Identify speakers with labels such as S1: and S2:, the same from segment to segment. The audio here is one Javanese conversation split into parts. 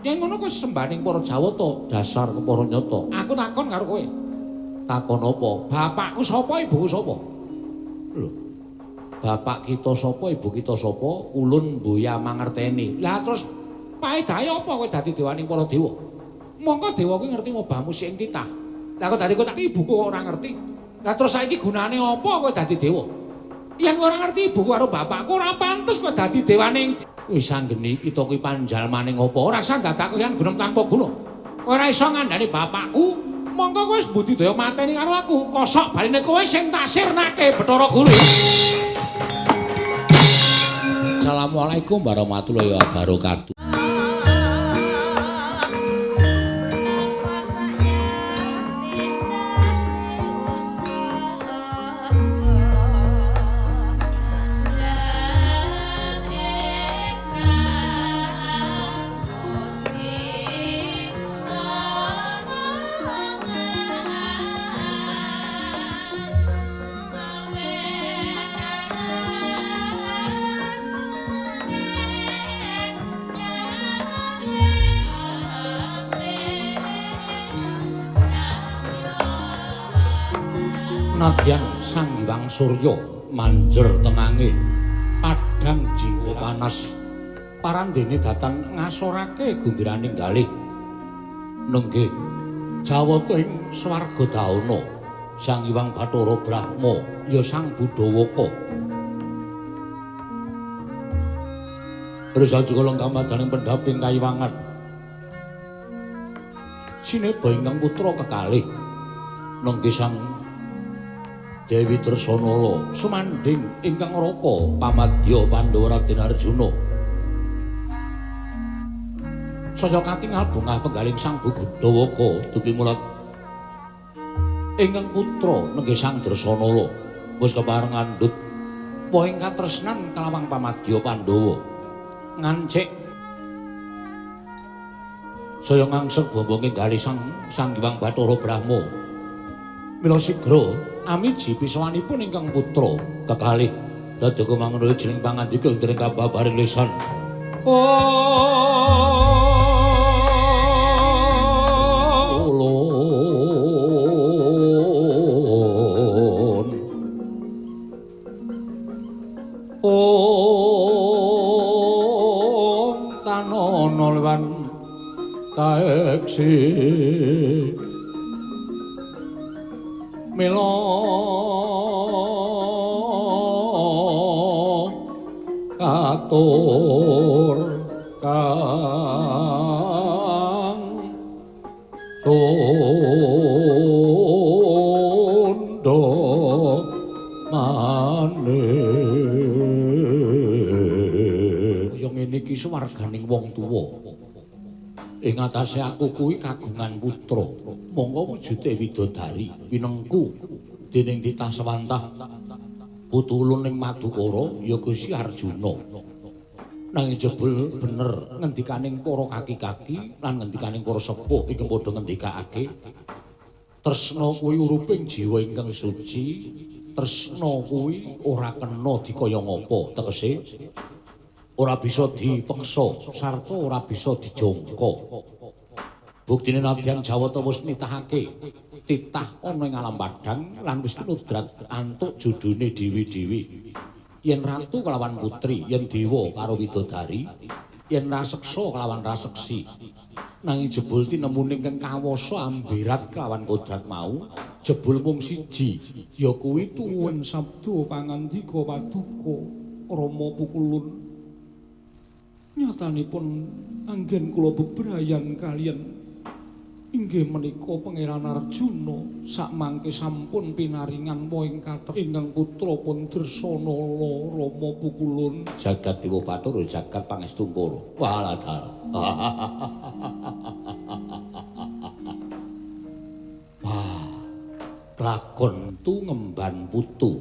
S1: Yen ngono kowe sembaning para Jawata, dasar kepara nyata. Aku takon karo kowe. Takon apa? Bapakku sapa, ibuku sapa? Lho. Bapak kita sapa, ibu kita sapa? Ulun mbuya mangerteni. Lah terus paedahe apa kowe dadi dewaning para dewa? Mongko dewa kuwi ngerti mobamu sing titah. Lah kok dadi kowe tak ibuku kok ora ngerti. Lah terus saiki gunane apa kowe dadi dewa? Yen ora ngerti ibuku karo bapakku ora pantes kowe dadi dewaning. Wis anggeni kita kuwi panjalmaning apa? Ora usah dadak yen gunem tanpa guna. Ora iso ngandani bapakku. Mongko kowe wis budidaya mateni karo aku. Kosok baline kowe sing tak sirnake Bathara Guru. Assalamualaikum warahmatullahi wabarakatuh. Nadyan Sang Hyang Surya manjer tenange padhang jiwa panas parandene datan ngasorake gumbiraning galih nenggih Jawata ing swarga daana Sang Hyang Bathara Brahma ya Sang Budawaka Resa juga lenggah madaning pendhaping kayiwangan sineba ingkang putra kekalih nenggih Sang Dewi Dresanala sumandhing ingkang raka pamadya Pandhawa Raden Arjuna saya katingal bungah penggaling Sang Budawaka dupi mulat ingkang putra nenggih Sang Dresanala wis kepareng ngandhut woh ing katresnan kalawang pamadya Pandhawa ngancik saya ngangsek bombonge galih Sang Hyang Bathara Brahma mila sigra amiji pisawanipun ingkang putra kekalih dados mangun jeneng pangandika ing kababaring lisan. Ulun Om tanono lewan kaeksi mila katur kang tundha manik. Kaya ngene iki swarganing wong tuwa. Ing atase aku kuwi kagungan putra, mongko wujude widodari winengku dening titah sewantah putu ulun ing Madukara ya Gusti Arjuna. Nanging jebul bener ngendikaning para kaki-kaki lan ngendikaning para sepuh ingkang padha ngendikake tresna kuwi uruping jiwa ingkang suci, tresna kuwi ora kena dikaya ngapa, tegese ora bisa dipeksa sarta ora bisa dijangka. Buktine nadyan Jawata wis nitahake titah ana ing alam padhang lan wis kinudrat antuk jodhone dhewe-dhewe. Yen ratu kelawan putri, yen dewa karo widodari, yen raseksa kelawan raseksi. Nanging jebul tinemune ingkang kawasa amberat kelawan kodrat mau, jebul mung siji, ya kuwi tuwin sabda pangandika paduka Rama Pukulun. Nyatanipun anggen kula bebrayan kaliyan inggih menika Pangeran Arjuna sakmangke sampun pinaringan woh ing kathah ingkang putra pun Dresanala Rama Pukulun. Jagat Dewa Bathara jagat Pangestungkara. Walah dalah. Wah, lakon tu ngemban putu.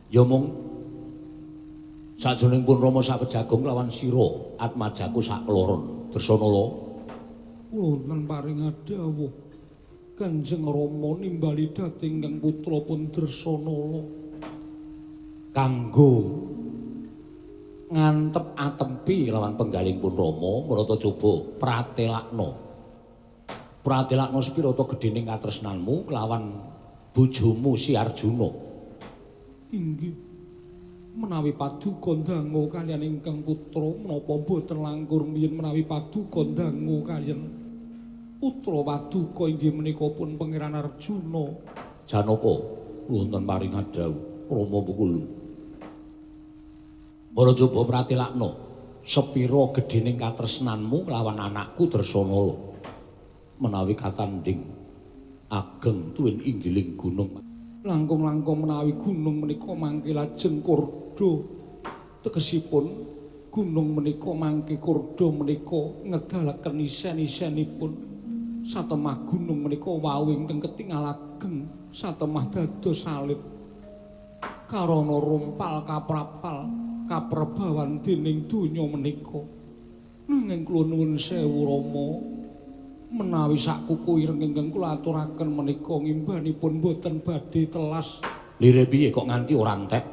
S1: Ya mung sajroning pun Rama sapejagung lawan sira atmajaku sakloron Dresanala. Kula paring dawuh Kanjeng Rama nimbali dhateng ingkang putra pun Dresanala kanggo Ngantep atempi lawan penggaling pun Rama marata coba pratelakna. Pratelakna sepira ta gedhening katresnanmu kelawan bojomu si Arjuna. Inggih. Menawi paduka ndango kaliyan ingkang putra menapa mboten langkung rumiyin menawi paduka ndango kaliyan putra paduka inggih menika pun Pangeran Arjuna. Janaka wonten paring dawuh Rama pukul. Ora coba pratelakna sepira gedhening katresnanmu kelawan anakku Dresanala. Menawi katandhing ageng tuwin inggiling gunung. Langkung-langkung menawi gunung menika mangke lajeng kurda. Tegesipun gunung menika mangke kurda menika ngedalaken isen-isenipun. Satemah gunung menika wau ingkang ketingal ageng, satemah dados salib. Karana rumpal kaprapal kaprebawan dening donya menika. Nanging kula nuwun sewu Rama, menawi sak kuku ireng ingkang kula aturaken menika ngimbanipun boten badhe telas. Lire piye kok nganti ora entek?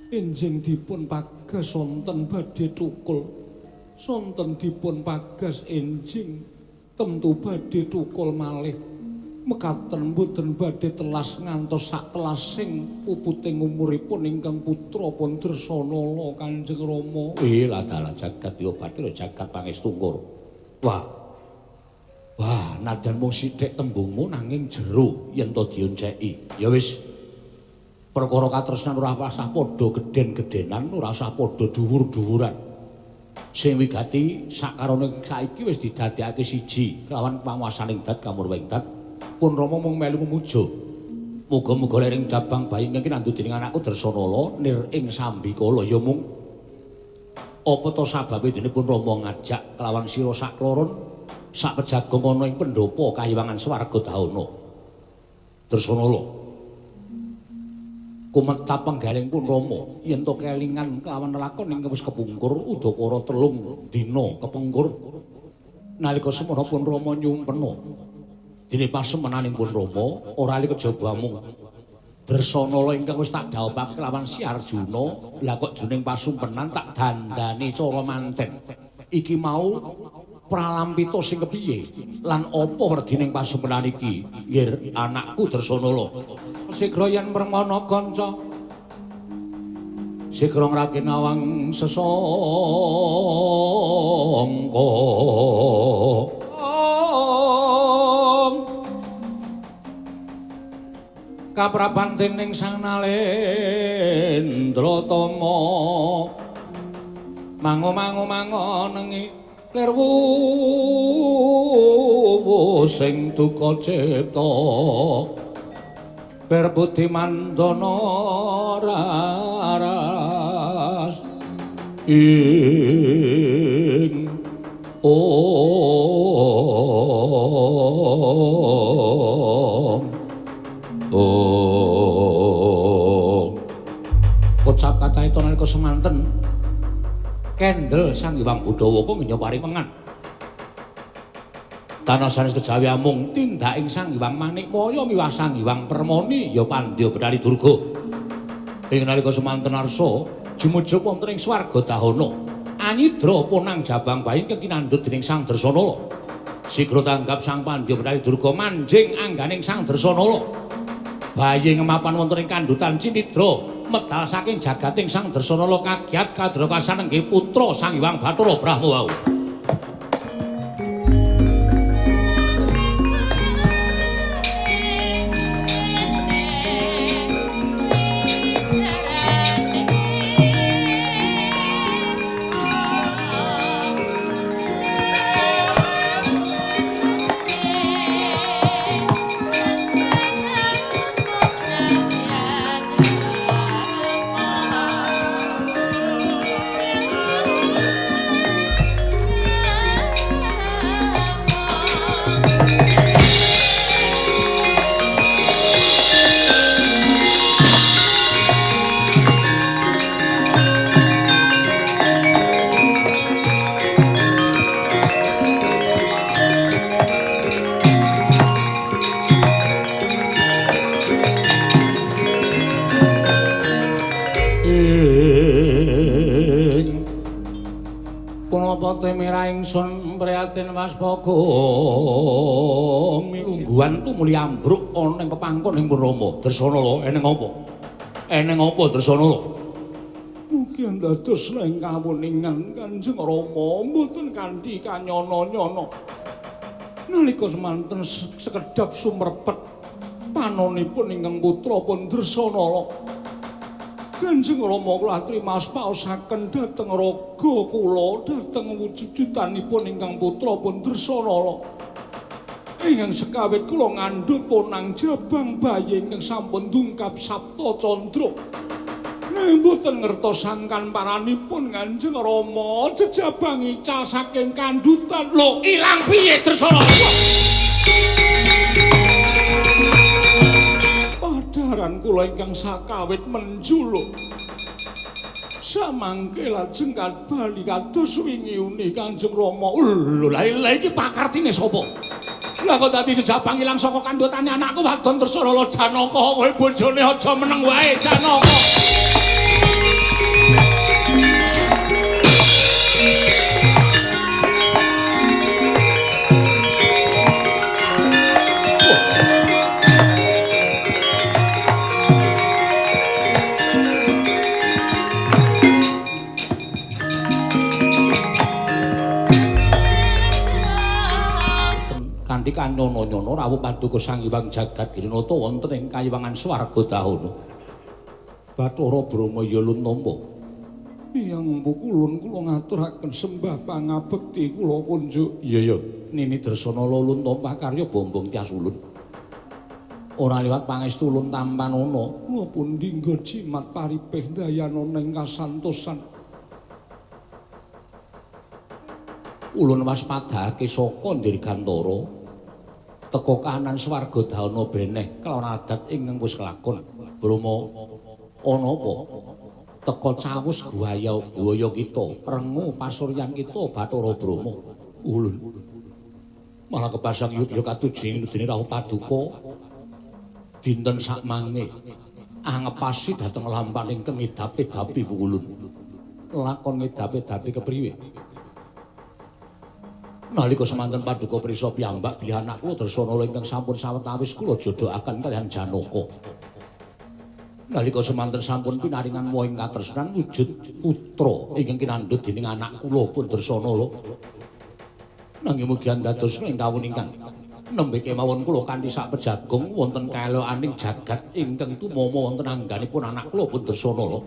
S1: Enjing dipun pagas sonten badhe thukul. Sonten dipun pagas enjing tentu badhe thukul malih. Mekaten boten badhe telas ngantos sak telasing puputing umuripun ingkang putra pun Dresanala Kanjeng Rama. Ladalah jagat ya bathara jagat pangestungkur. Wah. Wah, nadan mung sithik tembungmu nanging jero yen to dionceki. Ya wis. Perkara katresnan ora usah padha gedhen-gedhenan, ora usah padha dhuwur-dhuwuran. Sing wigati sakarone saiki wis didadekake siji kelawan panguwasaning dat kamurwing dat. Pun Rama mung melu memuja. Muga-muga lering jabang bayi ingkang kinandhut dening anakku Dresanala nir ing sambikala ya mung apa to sababe dene pun Rama ngajak kelawan sira sakloron sak pejagong ana ing pendhapa kayiwangan swarga dahana. Dresanala kumetap penggaling pun Rama yen to kelingan kelawan lakon ingkang wis kepungkur udakara 3 dina kepungkur nalika semana pun Rama nyumpena. Dene pasemenaning pun Rama ora li kejaba mung Dresanala ingkang wis tak dhawuhake kelawan si Arjuna, lah kok jroning pasumpenan tak dandani cara manten. Iki mau pralampita sing kepiye lan apa werdining pasumpenan iki? Nggih, anakku Dresanala. Sigra yen permana kanca sigra ngraki nawang sesangka. Kaprapan dening Sang Nalendra Tama mango-mango mangonengi lir wuwu sing duka cipta bir budi mandana raras ing ong. Kocap kaca itu nalika semanten kendel Sang Hyang Budawaka ngenya parimengan. Tanah sanes kejawi amung tindak ing Sang Hyang Manikmaya miwah Sang Hyang Permoni ya Pandya Betari Durga. Ing nalika semanten arsa jumujug wonten ing swarga dahana. Anyidra ponang jabang bayi kekinandhut dening Sang Dresanala. Sigra tanggap Sang Pandya Betari Durga manjing angganing Sang Dresanala. Bayi ngemapan wonten ing kandhutan Cinidra medal saking jagating Sang Dresanala kagiat kadrakasan nggih putra Sang Hyang Bathara Brahma wau.
S2: Yeah.
S1: Prihatin waspaga mingguan tumuli ambruk ana ing pepangkon ing Rama. Dresana lho, eneng apa? Eneng apa Dresana lho? Mugi dados ing kawuningan Kanjeng Rama mboten kanthi kanyana-nyana. Nalika semanten sekedhap sumerpet panonipun ingkang putra pun Dresana lho. Kanjeng Rama kula atrimas paosaken dhateng raga kula dhateng wujudanipun ingkang putra pun Dresana lho. Ingkang sekawit kula ngandhut ponang jabang bayi ingkang sampun dungkap Sapta Candra. Nek mboten ngertos sangkan paranipun Kanjeng Rama jejabang ical saking kandhutan lho ilang piye Dresana? Padharan kula ingkang sakawit menjuluk samangke lajeng bali kados wingi uni Kanjeng Rama. Lho lha iki pakartine sapa? Lah kok dadi jejabang ilang saka kandhutane anakku wadon Dresana lho Janaka. Kowe bojone aja meneng wae Janaka. Kanthi kanyono-nyono rawuh paduka Sang Hyang Jagat Girinata wonten ing kayiwangan swarga dahana. Bathara Brahma ya lun tampa. Hyang pukulun kula ngaturaken sembah pangabekti kula kunjuk. Iya ya, Nini Dresana lun tampa karya bombong tias ulun. Ora liwat pangestu ulun tampanana. Kula pundi nggo jimat paripih dayana ing kasantosan. Ulun waspadake saka Dirgantara teka kahanan swarga dahana beneh kelawan adat ingkang wis kelakon. Brahma ana apa? Teka cawus guaya guaya kita, rengu pasuryan kita Bathara Brahma. Ulun malah kepasang yudya katuji dene rawuh paduka dinten sakmange angepasi dhateng lampahan ingkang ngedapi-dapi ulun. Lakon ngedapi-dapi kepriwe? Nalika semanten paduka prisa piyambak bilih anak kula Dresana ingkang sampun sawetawis kula jodhokaken kaliyan Janaka. Nalika semanten sampun pinaringan woh ing katresnan wujud putra ingkang kinandhut dening anak kula pun Dresana lho. Nanging mugi dados ing kawuningan nembe kemawon kula kanthi sak pejagung wonten kaelokaning jagat ingkang tumama wonten angganipun anak kula pun Dresana lho.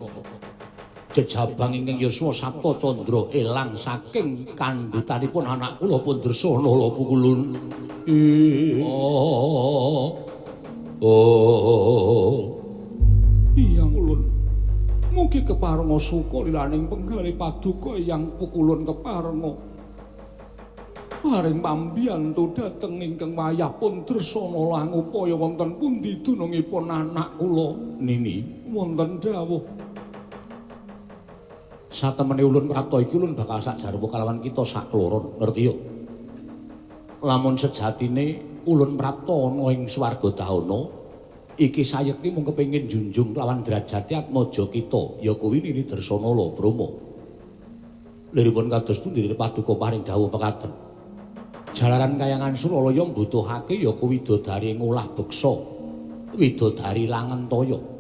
S1: Jejabang ingkang yuswa Sapta Candra elang saking kandhutanipun anak kula pun Dresana lho pukulun. Oh. Iyang ulun. Mugi keparenga suka lilaning penggalih paduka Hyang pukulun keparenga. Paring pambiyantu dhateng ingkang wayah pun Dresana lan upaya wonten pundi dunungipun anak kula Nini wonten dawuh. Satemene ulun prapta iki ulun bakal sak jarwa kalawan kita sakloron, ngerti yo? Lamun sejatine ulun prapta ana ing swarga dahana, iki sayekti mung kepengin junjung lawan derajate atmaja kita, ya kuwi Nini Dresana lho Brahma. Liripun kados pundi paduka paring dawuh mekaten. Jalaran kayangan Suralaya mbutuhake ya kuwi widodari ngolah beksa, widodari langentaya.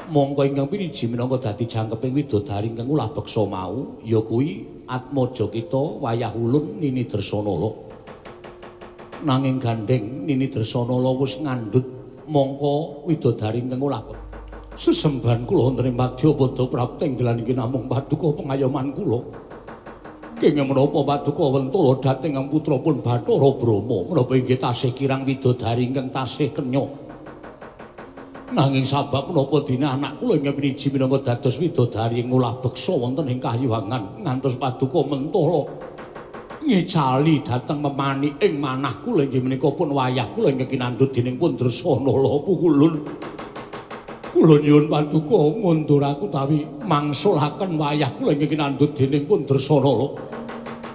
S1: Mongko ingkang piniji minangka dadi jangkeping widodari ingkang ulah beksa mau ya kuwi atmaja kita wayah ulun Nini Dresana lho. Nanging gandheng Nini Dresana lho wis ngandhut mongko widodari ingkang ulah sesembahan kula wonten ing madyapada prapta ing dalan iki namung paduka pengayoman kula. Kenging menapa paduka wentala dhateng putra pun Bathara Brahma menapa inggih tasih kirang widodari ingkang tasih kenya. Nanging sabab menapa dene anak kula ingkang piniji minangka dados widodari ing ngolah beksa wonten ing kahyangan ngantos paduka mentala ngicali dhateng memani ing manah kula inggih menika pun wayah kula ingkang kinandhut dening pun Dresana lho pukulun. Kula nyuwun paduka ngundur aku tawi mangsulaken wayah kula ingkang kinandhut dening pun Dresana lho.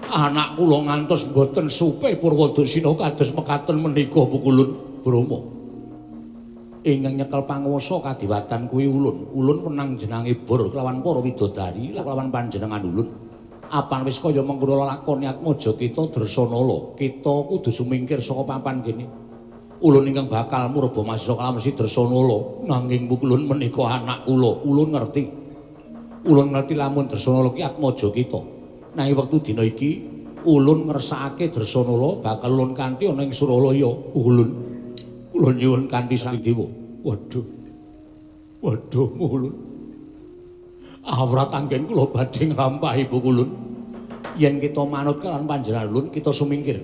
S1: Anak kula ngantos mboten supe purwadasina kados mekaten menika pukulun Brahma. Ingkang nyekel panguwasa kadiwatan kuwi ulun. Ulun wenang jenange bor kelawan para widodari kelawan panjenengan ulun. Apan wis kaya mengkono lakon Atmaja kita Dresanala. Kita kudu sumingkir saka papan kene. Ulun ingkang bakal murba masisa kalawan si Dresanala. Nanging ulun menika anak kula. Ulun ngerti. Ulun ngerti lamun Dresanala ki Atmaja kita. Nanging wektu dina iki ulun ngersakake Dresanala bakal ulun kanthi ana ing Suralaya. Ulun kula nyuwun kanthi Sang Dewa. Waduh. Waduh ulun. Awrat anggen kula badhe nglampahi Bu ulun. Yen kita manut kalawan panjenengan ulun, kita sumingkir.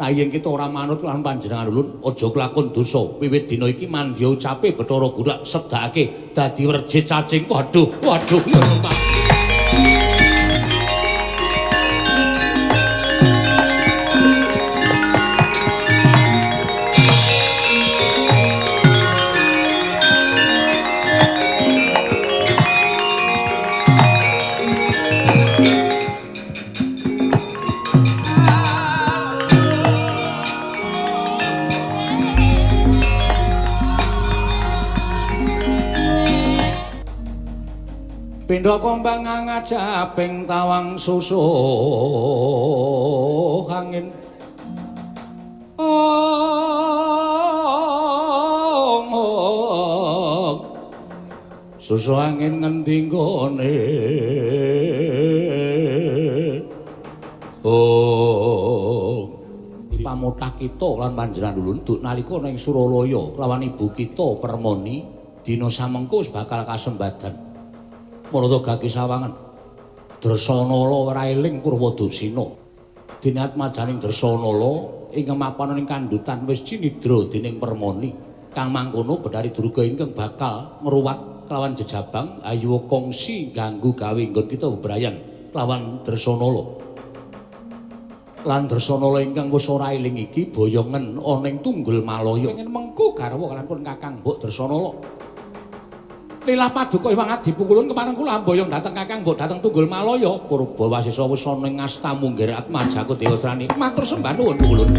S1: Nah yen kita ora manut kalawan panjenengan ulun, aja kelakon dosa. Wiwit dina iki mandya ucape Bathara Gurak sedakake dadi werjit cacing. Waduh, waduh. Pindha kombang ngajaping tawang susuh angin. Ong ong. Susuh angin ngendi nggone? Oh. Pamotah kita lan panjenengan ulun duk nalika ning Suralaya kelawan ibu kita Permoni dina samengko wis bakal kasembadan. Marata gaki sawangan. Dresanala ora eling Purwoduksina. Dene atmajaning Dresanala ing mapan ing kandhutan wis cinidra dening Permoni. Kang mangkono Bathari Durga ingkang bakal ngruwat kelawan jejabang ayu kongsi ganggu gawe nggon kita bebrayan kelawan Dresanala. Lan Dresanala ingkang wis ora eling iki boyongen ana ing Tunggul Malaya. Pengen mengku garwa kalawan Kakang Mbok Dresanala. Lilah paduka Hyang Adi Pukulun kepareng kula amboyong dhateng Kakang Mbok dhateng Tunggul Malaya. Purba Wasesa wis ana ing asta munggir Atmajaku Dewasrani. Matur sembah nuwun Pukulun.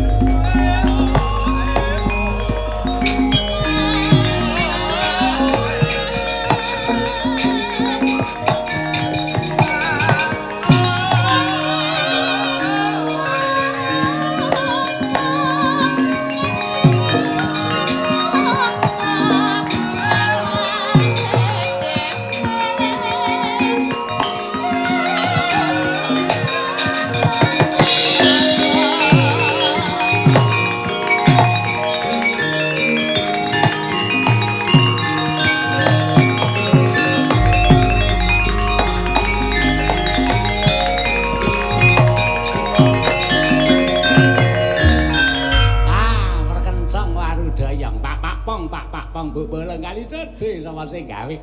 S1: Sing gawe.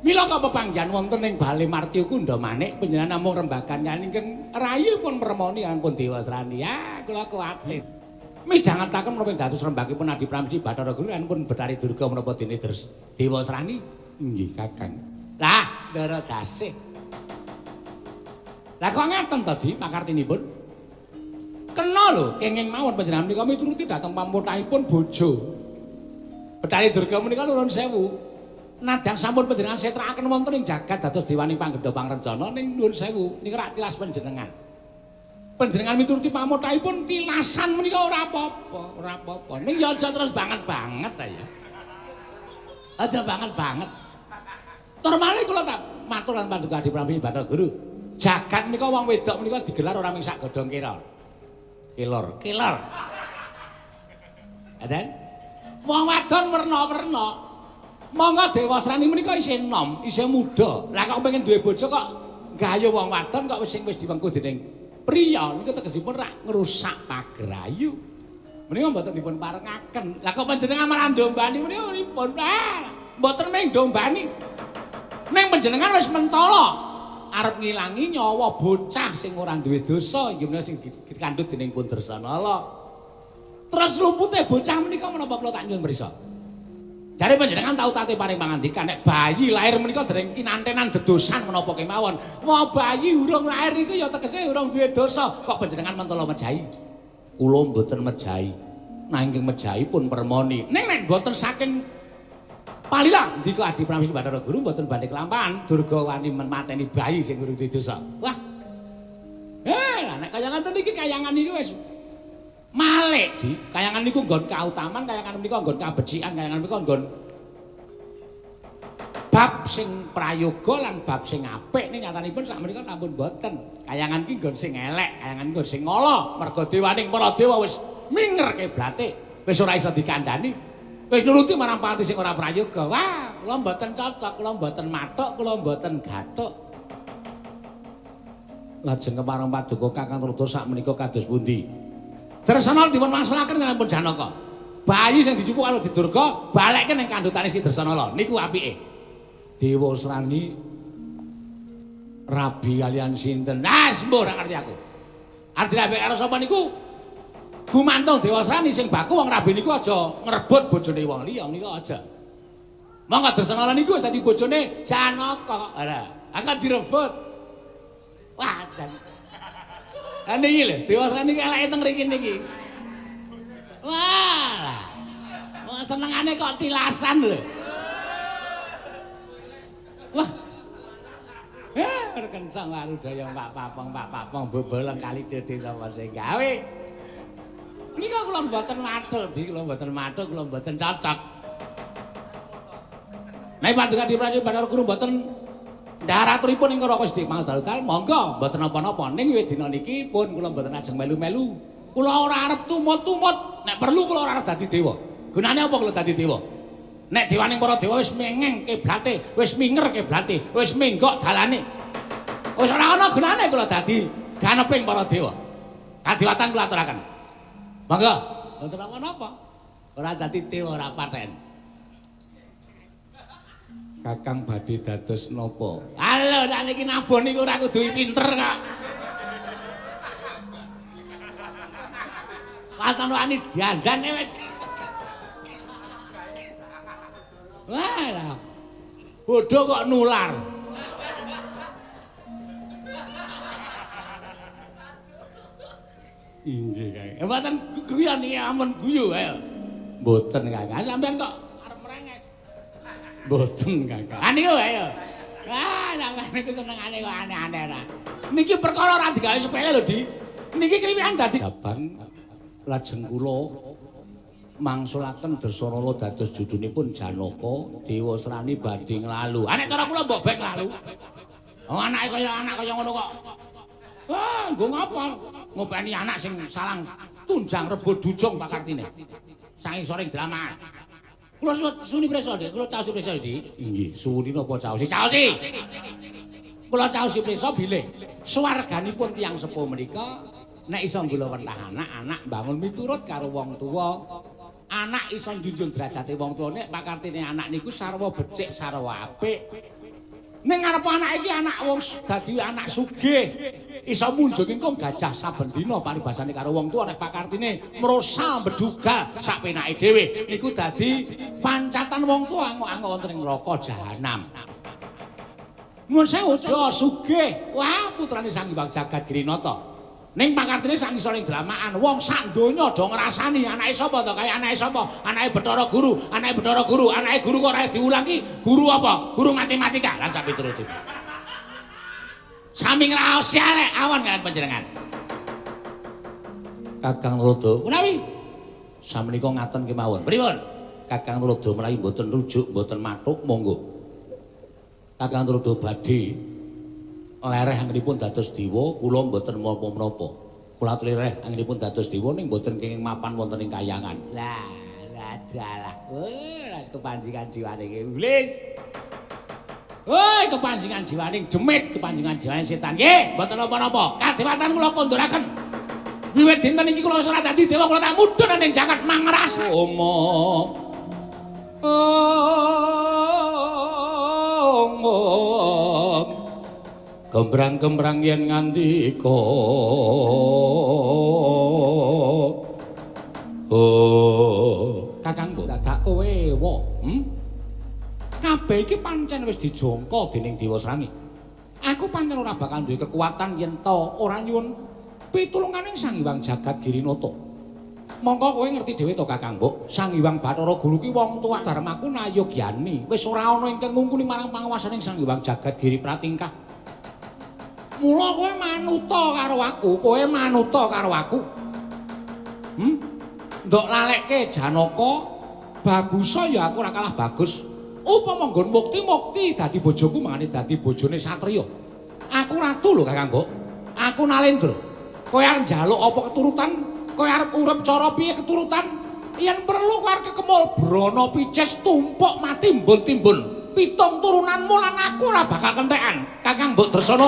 S1: Mila kok pepanggihan wonten ing Bale Martya Kunda Manik panjenengan namung rembagan kaliyan ingkang rayipun Permoni ampun Dewasrani. Ya, kula kuwatir. Midhangetaken menapa dados rembagipun Adi Pramesti Bathara Guru lan pun Bathari Durga menapa dene Dewasrani? Nggih, Kakang. Lah, ndara dasih. Lah kok ngaten to, Di, pakartinipun? Kena lho, kenging mawon panjenengan menika mituruti dhateng pamotahipun bojo. Bathari Durga menika nuwun sewu. Nadyan sampun panjenengan setrakaken wonten ing jagat dados dewaning panggendha pangrencana ning nuwun sewu nika rak tilas panjenengan. Panjenengan mituruti pamotahipun tilasan menika ora apa-apa, ora apa-apa. Ning ya aja terus banget-banget ta ya. Aja banget-banget. Tur malih kula tak matur lan paduka Adi Prambi Bathara Guru. Jagat menika wong wedok menika digelar ora mung sak godhong kelor. Kelor, kelor. Adan? Wong wadon werna-werna. Monggo Dewasrani menika isih enom, isih muda. Lah kok pengen duwe bojo kok gayuh wong wadon kok wis sing wis diwengku dening priya niku tegesipun rak ngrusak pagrayu. Menika mboten dipun parengaken. Lah kok panjenengan malah ndombani menika pripun? Ah, mboten mung ndombani. Ning panjenengan wis mentala arep ngilangi nyawa bocah sing ora duwe dosa inggih menika sing dikandhut dening pun Dresanala. Terus lumpute bocah menika menapa kula tak nyuwun mrisa. Jare panjenengan tau tate paring pangandikan nek bayi lahir menika dereng kinantenan dedosan menapa kemawon. Wah bayi urung lahir iku ya tegese urung duwe dosa. Kok panjenengan mentala mejahi? Kula mboten mejahi. Nanging mejahi pun Permoni. Ning nek mboten saking Palila ndika Adi Pramesti Bathara Guru mboten badhe kelampahan Durga wani mateni bayi sing durung dosa. Wah. Lah nek kaya ngoten iki kayangan iki wis malik, Di. Kayangan niku nggon kautaman, kayangan menika nggon kabecikan, kayangan menika nggon bab sing prayoga lan bab sing apik ning nyatanipun sakmenika sampun mboten. Kayangan iki nggon sing elek, kayangan nggon sing ala, merga dewaning para dewa wis minger kiblate, wis ora iso dikandhani. Wis nuruti marang pati sing ora prayoga. Wah, kula mboten cocok, kula mboten mathuk, kula mboten gathuk. Lajeng kepareng paduka Kakang Tuladha sakmenika kados pundi? Dresanala dipun wangsulaken kaliyan pun Janaka. Bayi sing dijupuk karo Durga balekke ning kandhutane si Dresanala. Niku apike. Dewa Srani rabi kaliyan sinten? Ah, sembuh ora ngerti aku. Arep dirabi karo sapa niku? Gumantung Dewa Srani sing baku wong rabi niku aja ngrebut bojone wong liya niku aja. Monggo Dresanala niku wis dadi bojone Janaka. Ora, akan direbut. Wah, jan. Lah niki lho, Dewa Srani iki eleke teng mriki niki. Wah. Wah, senengane kok tilasan lho. Wah. Kencang warudaya Pak Papong, Pak Papong bebolong kali jede sapa sing gawe. Nika kula mboten mathuk, Di, kula mboten mathuk, kula mboten cocok. Nek paduka Dipranci Bathara Guru mboten ndharaturipun ing Raka Sedhi Mangdal-dal, monggo mboten napa-napa. Ning wiwit dina niki pun kula mboten ajeng melu-melu. Kula ora arep tumut-tumut, nek perlu kula ora arep dadi dewa. Gunane apa kula dadi dewa? Nek dewaning para dewa wis mengeng kiblate, wis minger kiblate, wis menggok dalane. Wis ora ana gunane kula dadi ganeping para dewa. Kadewatan kula aturaken. Monggo, mboten napa-napa. Ora dadi dewa ora paten. Kakang badhe dados napa? Halo, sakniki nabuh niku ora kudu pinter kok. Waton wani dandane wis. Wah, lah. Bodho kok nular. Inggih, Kang. Mboten guyon iki ampun guyu ayo. Mboten, Kang. Sampeyan kok arep merenges. Mboten, Kang. Ah niku ayo. Wah, sampeyan niku senengane kok aneh-aneh ra. Niki perkara ora digawe sepele lho, Di. Niki kriwikan dadi jabang lajeng kula mangsulaken Dresanala dados judunipun Janaka Dewa Srani badhe nglalu. Ah nek cara kula mbok ben nglalu. Oh anake kaya anak kaya ngono kok. Wah, nggo ngapa? Ngopeni anak sing salang tunjang rebut dujung pakartine. Saking sore drama. Kula suni prisa, Dik. Kula caosi prisa, Dik. Inggih, suni napa caosi? Caosi. Kula caosi prisa bilih swarganipun tiyang sepuh menika nek iso nggula wentah anak, anak mbangun miturut karo wong tuwa. Anak iso njunjung derajate wong tuwa nek pakartine anak niku sarwa becik, sarwa apik. Ning ngarep anak iki anak wong dadi anak sugih. Iso munjung ingkung gajah saben dina paribasane karo wong tuwa nek pakartine mrosal bedugal sak penake dhewe niku dadi pancatan wong tuwa angok-angok wonten ing neraka jahanam. Nuwun sewu sugih. Wah, putrane Sang Hyang Jagat Girinata. Ning pakartine sang isor ing dramaan wong sak donya do ngrasani anake sapa to kaya anake sapa? Anake Bathara Guru, anake Bathara Guru, anake guru kok ora diulang ki guru apa? Guru matematika lan sak piturute. Sami ngraos elek awon kalian panjenengan. Kakang Tuladha, menawi samenika ngaten kemawon. Pripun? Kakang Tuladha menawi mboten rujuk, mboten mathuk, monggo. Kakang Tuladha badhe lereh anggenipun dados dewa, kula mboten menapa-menapa. Kula aturi lereh anggenipun dados dewa ning mboten kenging mapan wonten ing kayangan. Lah, dalah. Wah, kepanjingan jiwane iblis. Woi, kepanjingan jiwaning demit, kepanjingan jiwaning setan. Nggih, mboten napa-napa. Kadewatan kula konduraken. Wiwit dinten iki kula wis ora dadi dewa, kula tak mudhun ning jagat mangras. Oma. Om. Gembrang-gembrang yen ngandika. Oh, Kakangku, dadak kowe wa, Kabeh iki pancen wis dijangka dening Dewa Srani. Aku pancen ora bakal duwe kekuatan yen ta ora nyuwun pitulunganing Sang Hyang Jagat Girinata. Mongko kowe ngerti dhewe to Kakang Mbok, Sang Hyang Bathara Guru ki wong tuwa dharmaku nayogyani. Wis ora ana ingkang ngungkuli marang panguwasaning Sang Hyang Jagat Giri Pratingkah. Mula kowe manuta karo aku, kowe manuta karo aku. Ndok lalekke Janaka, bagusa ya aku ora kalah bagus. Upama nggon mukti-mukti dadi bojoku mangane dadi bojone satriya. Aku ratu lho Kakang Mbok. Aku Nalendra. Kowe arep njaluk apa keturutan? Kowe arep urip cara piye keturutan? Yen perlu kowe arep kekemul brana picis tumpuk mati timbun-timbun. Pitung turunanmu lan aku ora bakal kentekan. Kakang Mbok Dresana.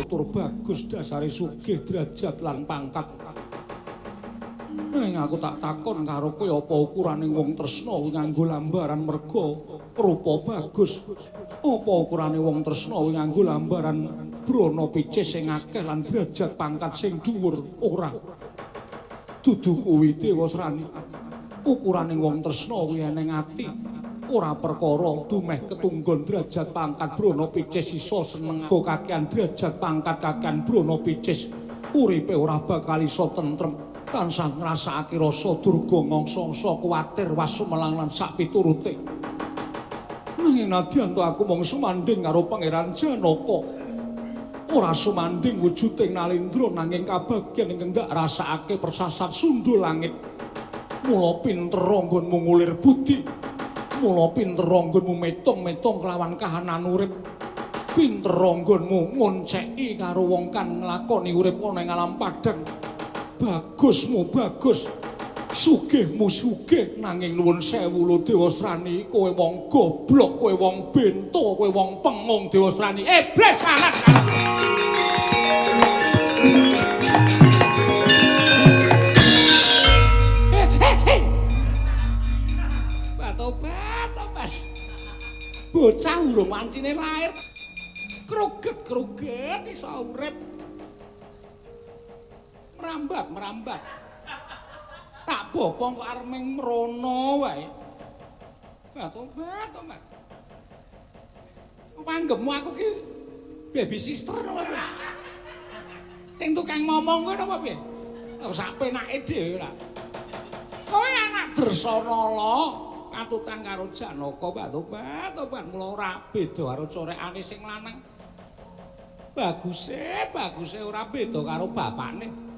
S1: Tur bagus dasare sugih derajat lan pangkat. Ning aku tak takon karo kowe apa ukurane wong tresna kuwi nganggo lambaran merga rupa bagus. Apa ukurane wong tresna kuwi nganggo lambaran brana picis sing akeh lan derajat pangkat sing dhuwur? Ora. Dudu kuwi Dewasrani. Ukurane wong tresna kuwi eneng ati. Ora perkara dumeh ketunggon derajat pangkat brana picis iso seneng go kakean derajat pangkat kakean brana picis. Uripe ora bakal iso tentrem. Tansah ngrasakake rasa durga ngangsa-angsa kuwatir wasumelang lan sak piturute. Nanging nadyan to aku mung sumandhing karo Pangeran Janaka. Ora sumandhing wujuding Nalendra nanging kabagyan ingkang ndak rasakake persasat sundul langit. Mula pinter nggonmu ngulir budi. Mula pinter nggonmu metung-metung kelawan kahanan urip. Pinter nggonmu ngonceki karo wong kang nglakoni urip ana ing alam padhang. Bagusmu bagus, sugihmu sugih, nanging nuwun sewu lho Dewasrani, kowe wong goblok, kowe wong bento, kowe wong pengung Dewasrani. Iblis anak. Batobat, tobat. Bocah urung wancine lair, kruget-kruget iso urip. Merambat, merambat. Tak bopong kok arep ming mrono wae. Batobat, tobat. Panggepmu aku ki baby sister apa piye? Sing tukang ngomong kuwi apa piye? Aku sak penake dhewe ora. Kowe anak Dresana katutan karo Janaka, batobat, tobat mula ora beda karo corekane sing lanang. Baguse, baguse ora beda karo bapakne.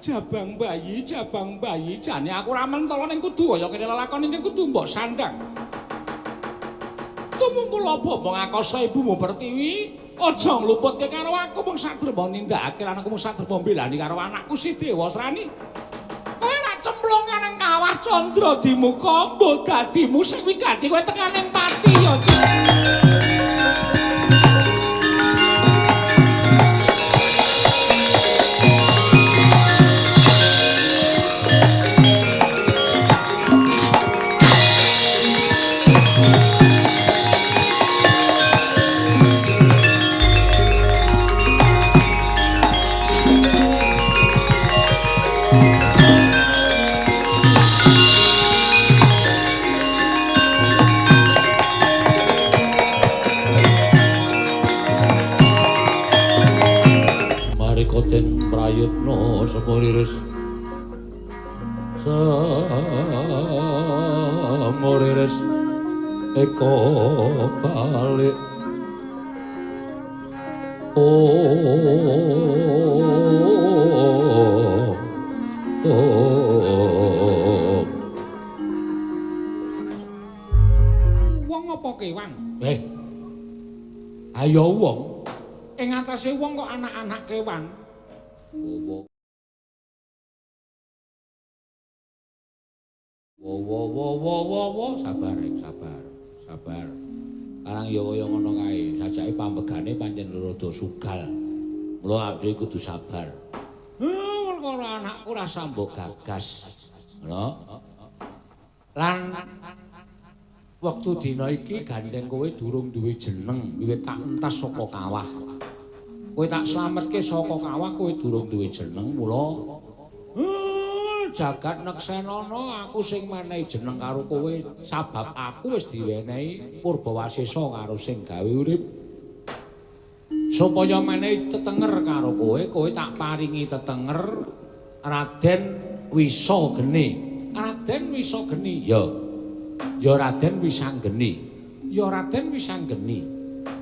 S1: Jabang bayi, jane aku ora mentolo ning kudu kaya kene lelakon ning kudu mbok sandang. Tumungkul apa mong akasa ibumu Pertiwi, aja ngluputke karo aku mung sadrema nindakake lan aku mung sadrema mbelani karo anakku si Dewasrani. Kowe ora cemplung nang kawah Candra Dimuka, mbok dadimu sing wigati kowe tekaning pati ya.
S2: Prayitna semuriris semuriris eko balik oh oh
S1: wong apa kewan?
S2: Ayo wong
S1: ing atase wong kok anak-anak kewan.
S2: Wo wo wo wo wo wo sabar sabar sabar. Karang ya kaya ngono kae, sajake pambegane pancen rada sugal. Mula awake kudu sabar.
S1: Perkara anakku ora mbok gagas.
S2: Ngono. Lan wektu dina iki gandeng kowe durung duwe jeneng, wiwit tak entas saka kawah. Kowe tak slametke saka kawah kowe durung duwe jeneng, mula jagat neksenana aku sing menehi jeneng karo kowe sabab aku wis diwenehi Purbawasesa karo sing gawe urip. Supaya menehi tetenger karo kowe, kowe tak paringi tetenger Raden Wisageni. Raden Wisageni, ya. Ya Raden Wisanggeni. Ya Raden Wisanggeni.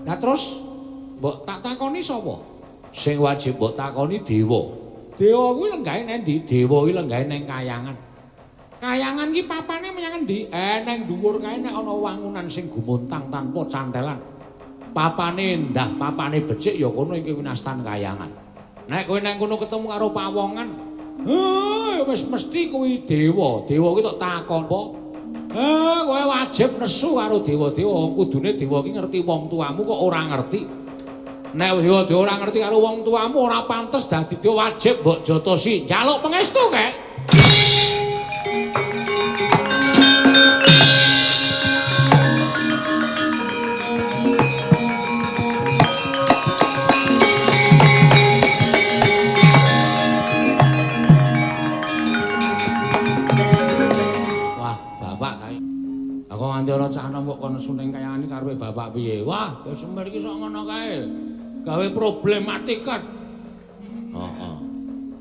S2: Lah terus mbok tak takoni sapa? Sing wajib mbok takoni dewa. Dewa kuwi lenggahe nang ndi? Dewa kuwi lenggahe nang kayangan. Kayangan ki papane menyang endi? Nang dhuwur kae nek ana wangunan sing gumuntang tanpa cantelan. Papane endah, papane becik ya kono iki winastan kayangan. Nek kowe nang kono ketemu karo pawongan, wis mesti kuwi dewa. Dewa kuwi tok takon apa? Kowe wajib nesu karo dewa-dewa. Wong kudune dewa ki ngerti wong tuamu kok ora ngerti. Nek dewa-dewa ora ngerti karo wong tuamu ora pantes dadi dewa, wajib mbok jotosi. Njaluk pangestu kek. Nganti ana cah nom kok kon nesu ning kayangan iki karepe bapak piye? Wah, ya Semir iki sok ngono kae. Gawe problematika. Heeh.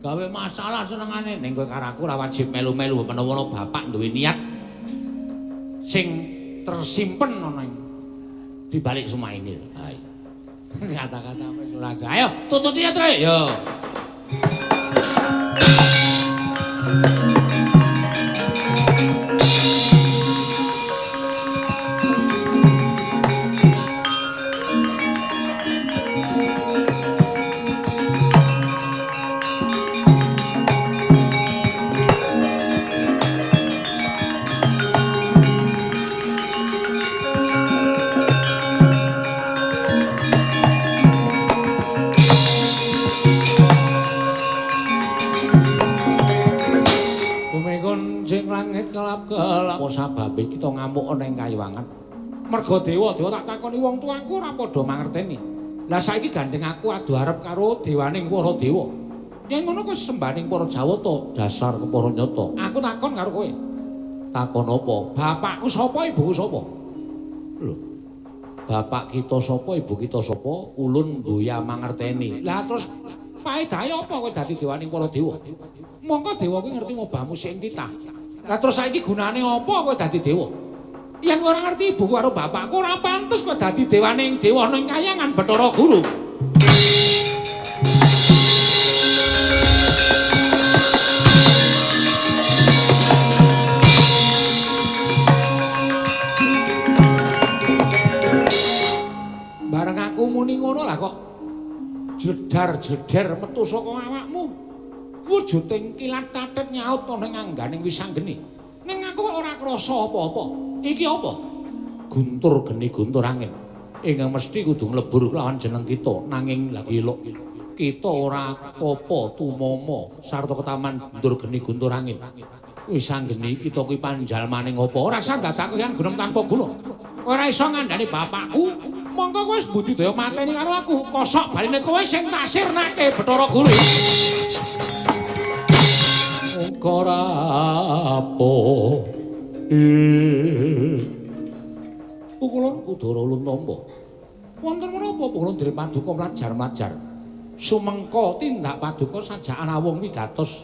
S2: Gawe masalah senengane ning kowe karo aku ora wajib melu-melu menawa bapak duwe niat sing tersimpen ana ing di balik semua ini. Ha iya. Kata-kata wis ora. Ayo tututi ya, Tre. Yo. Kelap-kelap sababe kita ngamuk ana ing kayiwangan. Merga dewa-dewa tak takoni wong tuaku ora padha mangerteni. Lah saiki gandeng aku adu arep karo dewaning para dewa. Yen ngono kowe sembaning para Jawata, dasar kepara nyata. Aku takon karo kowe. Takon apa? Bapakku sapa, ibuku sapa? Lho. Bapak kita sapa, ibu kita sapa? Ulun mboya mangerteni. Lah terus faedahe apa kowe dadi dewaning para dewa? Mongko dewa kuwi ngerti mobahmu sing titah. Lah terus saiki gunane apa kowe dadi dewa? Yen ora ngerti ibuku karo bapakku ora pantes kowe dadi dewaning dewa ning kayangan Bathara Guru. Bareng aku muni ngono lah kok jedar-jeder metu saka awakmu. Wujuding kilat tatet nyaut ana ing angganing Wisanggeni. Ning aku kok ora krasa apa-apa. Iki apa? Guntur geni guntur angin. Ingkang mesti kudu nglebur kelawan jeneng kita. Nanging lagi elok kita ora apa tumama sarta ketaman guntur geni guntur angin. Wisanggeni kita kuwi panjalmaning apa? Ora usah ndadakake yang gunem tanpa guna. Ora iso ngandani bapakku. Mongko kowe wis budidaya mateni karo aku. Kosok baline kowe sing tak sirnake Bathara Guru. Karapo Pukulun Kudara ulun tampa. Wonten menapa pukulun diri paduka mlajar-mlajar. Sumengka tindak paduka sajakan awung wigatos.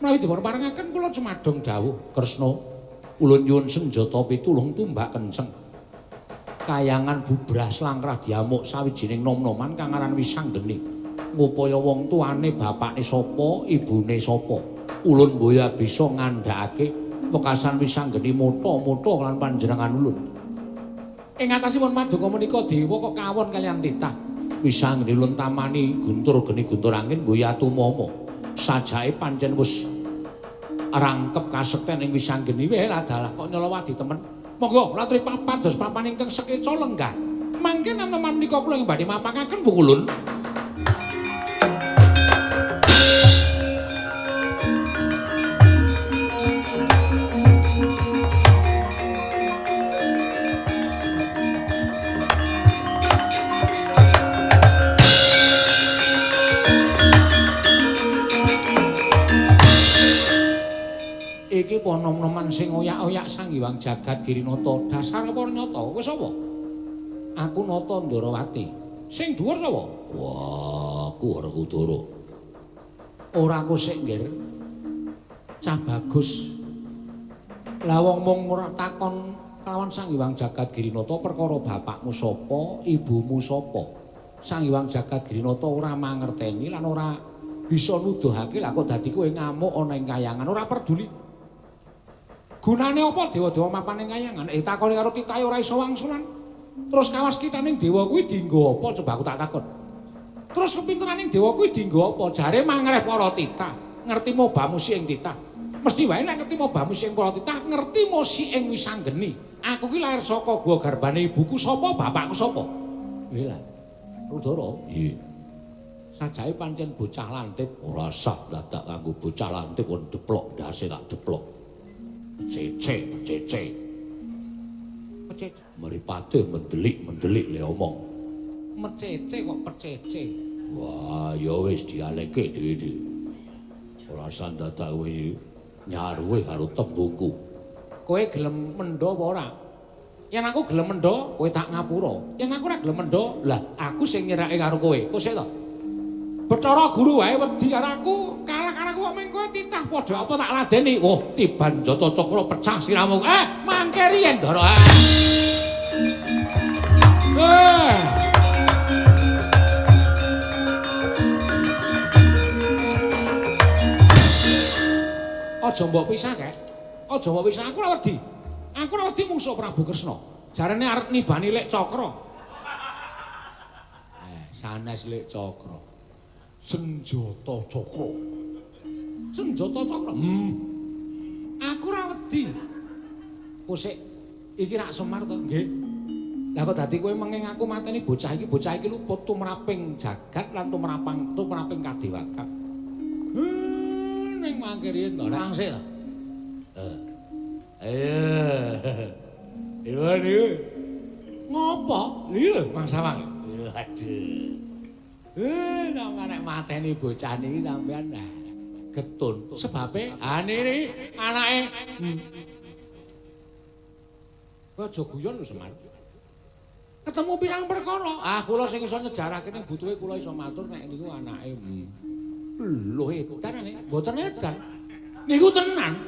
S2: Menawi dipun parengaken kula cumadong dawuh Kresna ulun nyuwun senjata pitulung tumbak kenceng. Kayangan bubrah slangkrah diamuk sawijining nom-noman kang aran Wisanggeni. Ngupaya wong tuane bapakne sapa, ibune sapa. Ulun mboya bisa ngandhakake wekasan Wisanggeni motha-motha lan panjenengan ulun. Ing atasipun paduka menika dewa kok kawon kaliyan titah. Wisanggeni ulun tamani guntur geni guntur angin mboya tumama. Sajake pancen wis rangkep kasekten ing Wisanggeni. Weh ladalah kok nyelowadi temen. Monggo latri pados papan ingkang sekeca lenggah. Mangke neman menika kula ing badhe mapakaken Bu Kulun. Iki nom-noman sing oyak-oyak Sang Hyang Jagat Girinata. Dasar apa nyata? Kowe sapa? Aku Nata Ndarawati. Sing dhuwur sapa?
S1: Wah, aku Werkudara.
S2: Ora kosek, Nggir. Cah bagus. Lah wong mung ora takon kelawan Sang Hyang Jagat Girinata perkara bapakmu sapa, ibumu sapa. Sang Hyang Jagat Girinata ora mangerteni lan ora bisa nuduhake. Lah kok dadi kowe ngamuk ana ing kayangan ora peduli. Gunane apa dewa-dewa mapan ing kayangan? Takoni karo titahe ora iso wangsulan. Terus kawas kitaning dewa kuwi dienggo apa? Coba aku tak takon. Terus kepinteraning dewa kuwi dienggo apa? Jare mangreh para titah, ngerti mobamusi ing titah. Mesti wae nek ngerti mobamusi ing para titah, ngerti mosi ing wisanggeni. Aku ki lair saka gua garbane ibuku sapa, bapakku sapa? Nggih lah. Rudara.
S1: Nggih.
S2: Sajake pancen bocah lantip,
S1: ora sah dadak kanggo bocah lantip kon deplok ndase tak deplok. Cece, cece.
S2: Pecece.
S1: Mripate mendelik-mendelik le omong.
S2: Mecece kok pecece.
S1: Wah, ya wis dialeke dhewe-dhewe. Ora sah dadak kowe nyaruwe karo tembungku.
S2: Kowe gelem mendho apa ora? Yen aku gelem mendho, kowe tak ngapura. Yen aku ora gelem mendho, lah aku sing nyerake karo kowe. Kosek to? Bathara Guru wae wedi karo aku, kalah karo aku kok mung kowe titah padha apa tak ladeni.
S1: Oh, tiban jata cakra pecah siramu.
S2: Mangke riyen, Ndara. Aja mbok pisah, Kek. Aja mbok pisah, aku ora wedi. Aku ora wedi mungsuh Prabu Kresna. Jarene arep nibani Lek Cakra. Sanes Lek Cakra. Senjata Cakra. Senjata Cakra. Aku ora wedi. Kosek iki rak Semar to? Nggih. Lah kok dadi kowe menging aku mateni bocah iki luput tumraping jagat lan tumraping kadewatan. Ning mangke riyen to, langsik to.
S1: Ayo. Iya niku.
S2: Ngopo? Lho, Mang Sawang.
S1: Aduh.
S2: Sampeyan nek mateni bocah niki sampeyan nah getun. Sebabe niki anake. Kowe aja guyon lho, Semar. Ketemu pirang perkara. Ah, kula sing iso nyejarahke ning butuhe kula iso matur nek niku anake. Lho edan nek mboten edan. Niku tenan.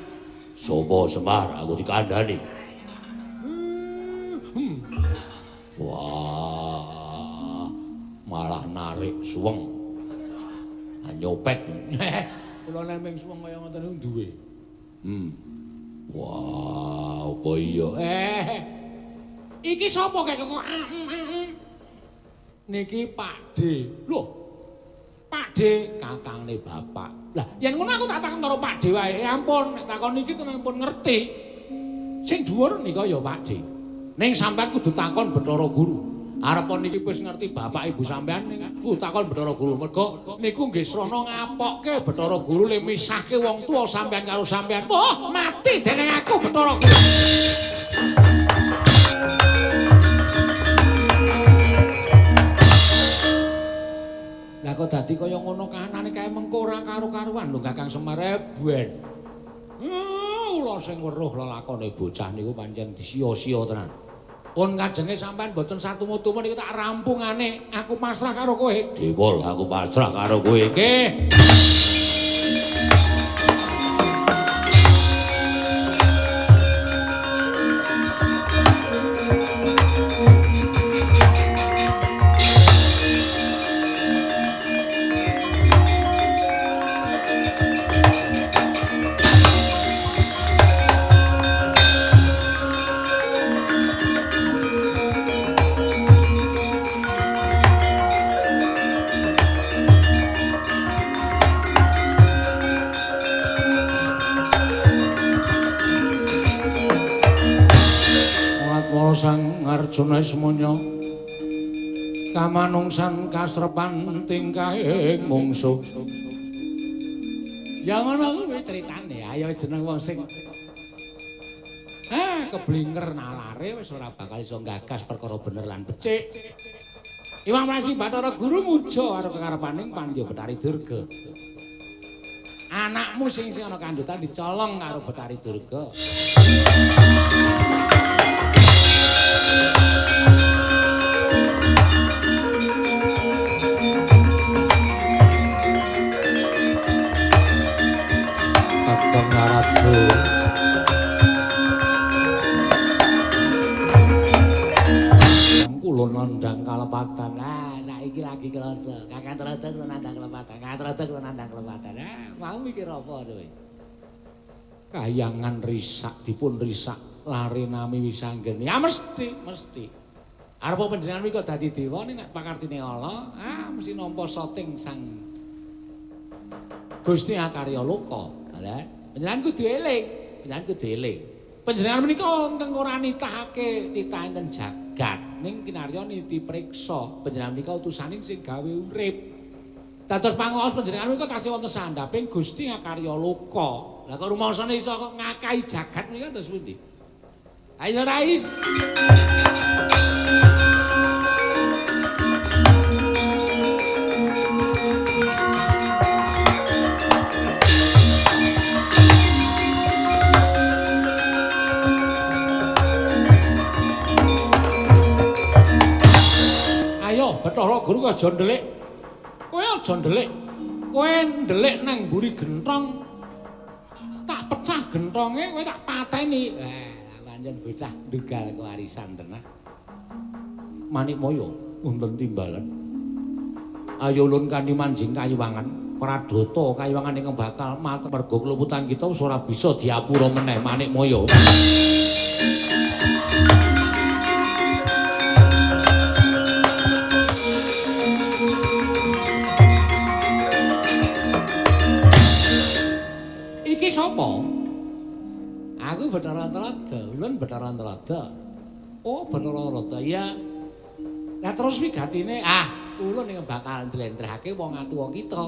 S1: Sopo Semar aku dikandhani. Wah, malah narik suweng. Nyopet.
S2: Kula nek ming suweng kaya ngoten niku duwe.
S1: Wah, apa iya?
S2: Iki sapa kek kok Niki Pak D. Lho. Pak D kakangne bapak. Lah, yen ngono aku tak takon karo Pak D wae. Ya ampun, nek takon iki tenan pun ngerti. Sing dhuwur nika ya Pak D. Ning sampean kudu takon Bathara Guru. Arep niki wis ngerti bapak ibu sampean niku takon Bathara Guru. Mergo niku nggih srana ngapokke Bathara Guru le misahke wong tuwa sampean karo sampean. Wah, mati dening aku Bathara Guru. Lah kok dadi kaya ngono kahanane kae mengko ora karo-karuan lho Kakang Semar ben. Kula sing weruh lelakone bocah niku pancen disia-sia tenan. Pun kajenge sampean mboten satumu-tumu niku tak rampungane. Aku pasrah karo kowe.
S1: Dewol, aku pasrah karo kowe.
S2: Nggih. Sang Arjuna semono kamanungsan kasrepan tingkahing mungsuh. Ya ngono kuwi critane. Ayo jeneng wong sing keblinger nalare wis ora bakal iso gagas perkara bener lan becik. Iwang Prasti Bathara Guru muja karo kekarepaning Pandya Bathari Durga. Anakmu sing ana kandhutan dicolong karo Bathari Durga. Antrada kula nandhang kelepatan. Mau mikir apa kowe?
S1: Kayangan risak dipun risak lare nami Wisanggeni. Ya mesti, mesti.
S2: Arep panjenengan kok dadi dewa nek pakartine Allah, mesti nampa soting Sang Gusti Akarya Loka. Lah, panjenengan kudu eling, panjenengan kudu eling. Panjenengan menika ingkang ora nitahake titah enten jagat, ning kinarya niti priksa. Panjenengan menika utusaning sing gawe urip. Dados pangaos panjenengan menika tasih wonten sandhaping Gusti Akarya Loka. Lah kok rumangsane iso kok ngakahi jagat menika terus pundi? Ayo Rais. Ayo Bathara Guru aja ndelik. Kowe aja ndelik. Kowe ndelik nang mburi genthong. Tak pecah genthonge kowe tak pateni. Pancen bocah ndugal kewarisan tenan.
S1: Manikmaya wonten timbalan. Ayo ulun kanthi manjing kayuwangan, pradata kayuwangan ingkang bakal mati merga kluputan kita wis ora bisa diapura meneh Manikmaya.
S2: Iki sapa? Aku Bathara Antrada, ulun Bathara Antrada. Oh, Bathara Antrada iya. Lah terus wigatine, ulun ingkang bakal njlentrehake wong atuwa kita.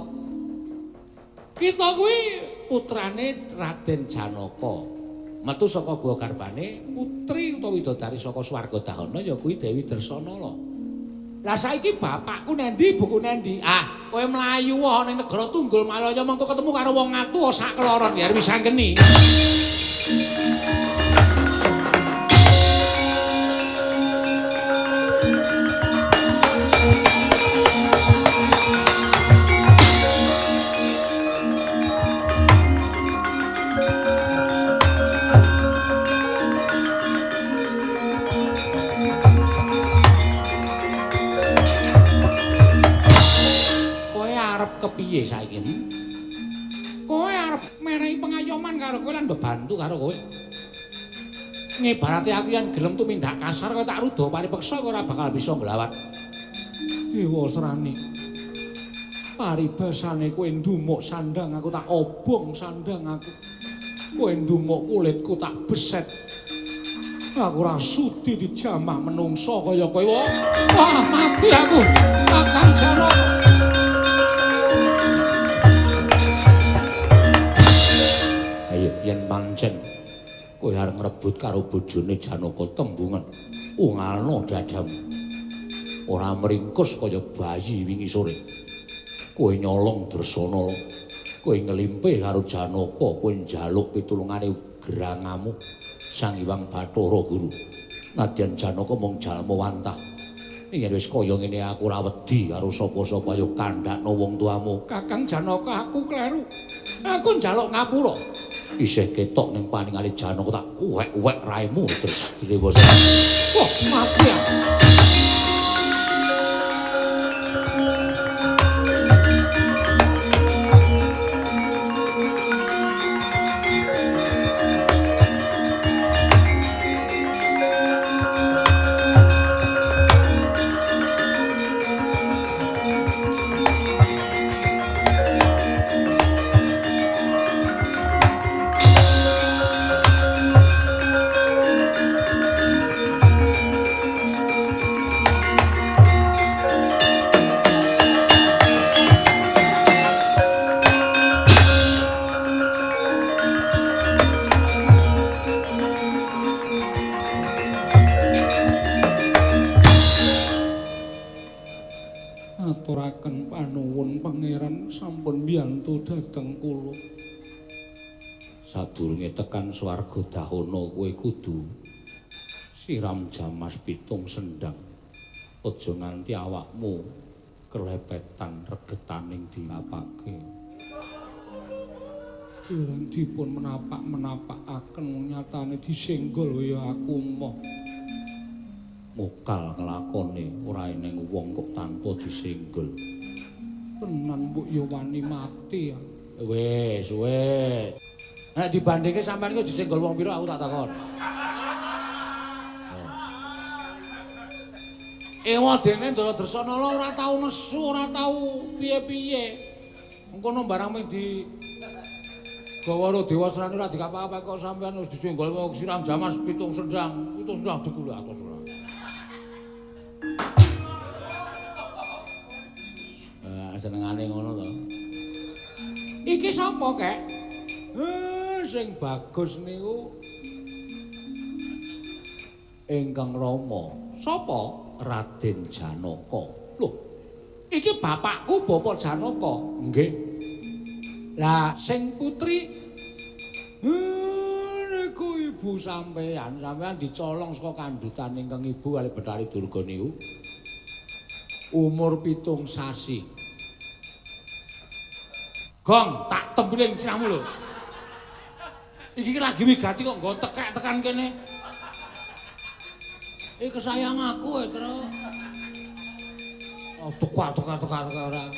S2: Kita kuwi putrane Raden Janaka. Metu saka guwa garbane putri utawa widodari saka swarga Dahana ya kuwi Dewi Dresanala. Lah saiki bapakku nendi, ibuku nendi? Kowe mlayu wae ning negara Tunggul Malaya mengko ketemu karo wong atuwa sak kloron ya wis anggeni. Kowe arep kepiye saiki? Kowe arep menehi pengayoman karo kowe lan bebantu karo kowe. Ngibarate aku yen gelem tumindak kasar kowe tak ruda paripeksa kowe ora bakal bisa nglawan.
S1: Dewa Srani. Paribasane kowe ndumuk sandang aku tak obong sandang aku. Kowe ndumuk kulitku tak beset. Aku ora sudi dijamah menungsa kaya kowe. Wah, mati aku. Kakang Janaka. Ayo yen pancen kowe arep ngrebut karo bojone Janaka tembungan ungalno dadamu. Ora meringkus kaya bayi wingi sore. Kowe nyolong Dresanala, kowe nglimpe karo Janaka, kowe njaluk pitulungane gerangamu Sang Hyang Bathara Guru. Nadyan Janaka mung jalma wantah. Yen wis kaya ngene aku ora wedi karo sapa-sapa, ayo kandhakno wong tuamu.
S2: Kakang Janaka, aku kleru. Aku njaluk ngapura.
S1: Isih ketok ning paningale Janaka tak uwek-uwek raimu terus dilewos.
S2: Wah, mati aku.
S1: Aturaken panuwun pangeran sampun mbiyantu dhateng kula. Sadurunge tekan swarga Dahana kowe kudu siram jamas pitung sendang. Aja nganti awakmu kelepetan regetaning dilapake. Dereng dipun menapak-menapakaken nyatane disenggol ya aku moh. Mokal nglakone ora eneng wong kok tanpa disenggol.
S2: Tenan mbok ya wani mati ya. Wis, wis. Nek dibandingke sampean iki disenggol wong pira aku tak takon. Ewa dene Ndara Dresanala ora tau nesu, ora tau piye-piye. Engkono barang mung di gawa karo Dewasrani ora dikapa-apa kok sampean wis disenggol wong siram jamas 7 sendang, 7 sendang degule atos ora. Senengane ngono to. Iki sapa, Kek? Sing bagus niku ingkang Rama. Sapa? Raden Janaka. Lho, iki bapakku Bapak Janaka. Nggih. Lah sing putri niku ibu sampean, sampean dicolong saka kandhutan ingkang ibu kalih Bathari Durga niku. Umur 7 sasi. Gong, tak tembeling siramu lho. Iki lagi wigati kok nggo tekek tekan kene. Iki kesayang aku e, Tru. Oh, tekak ora.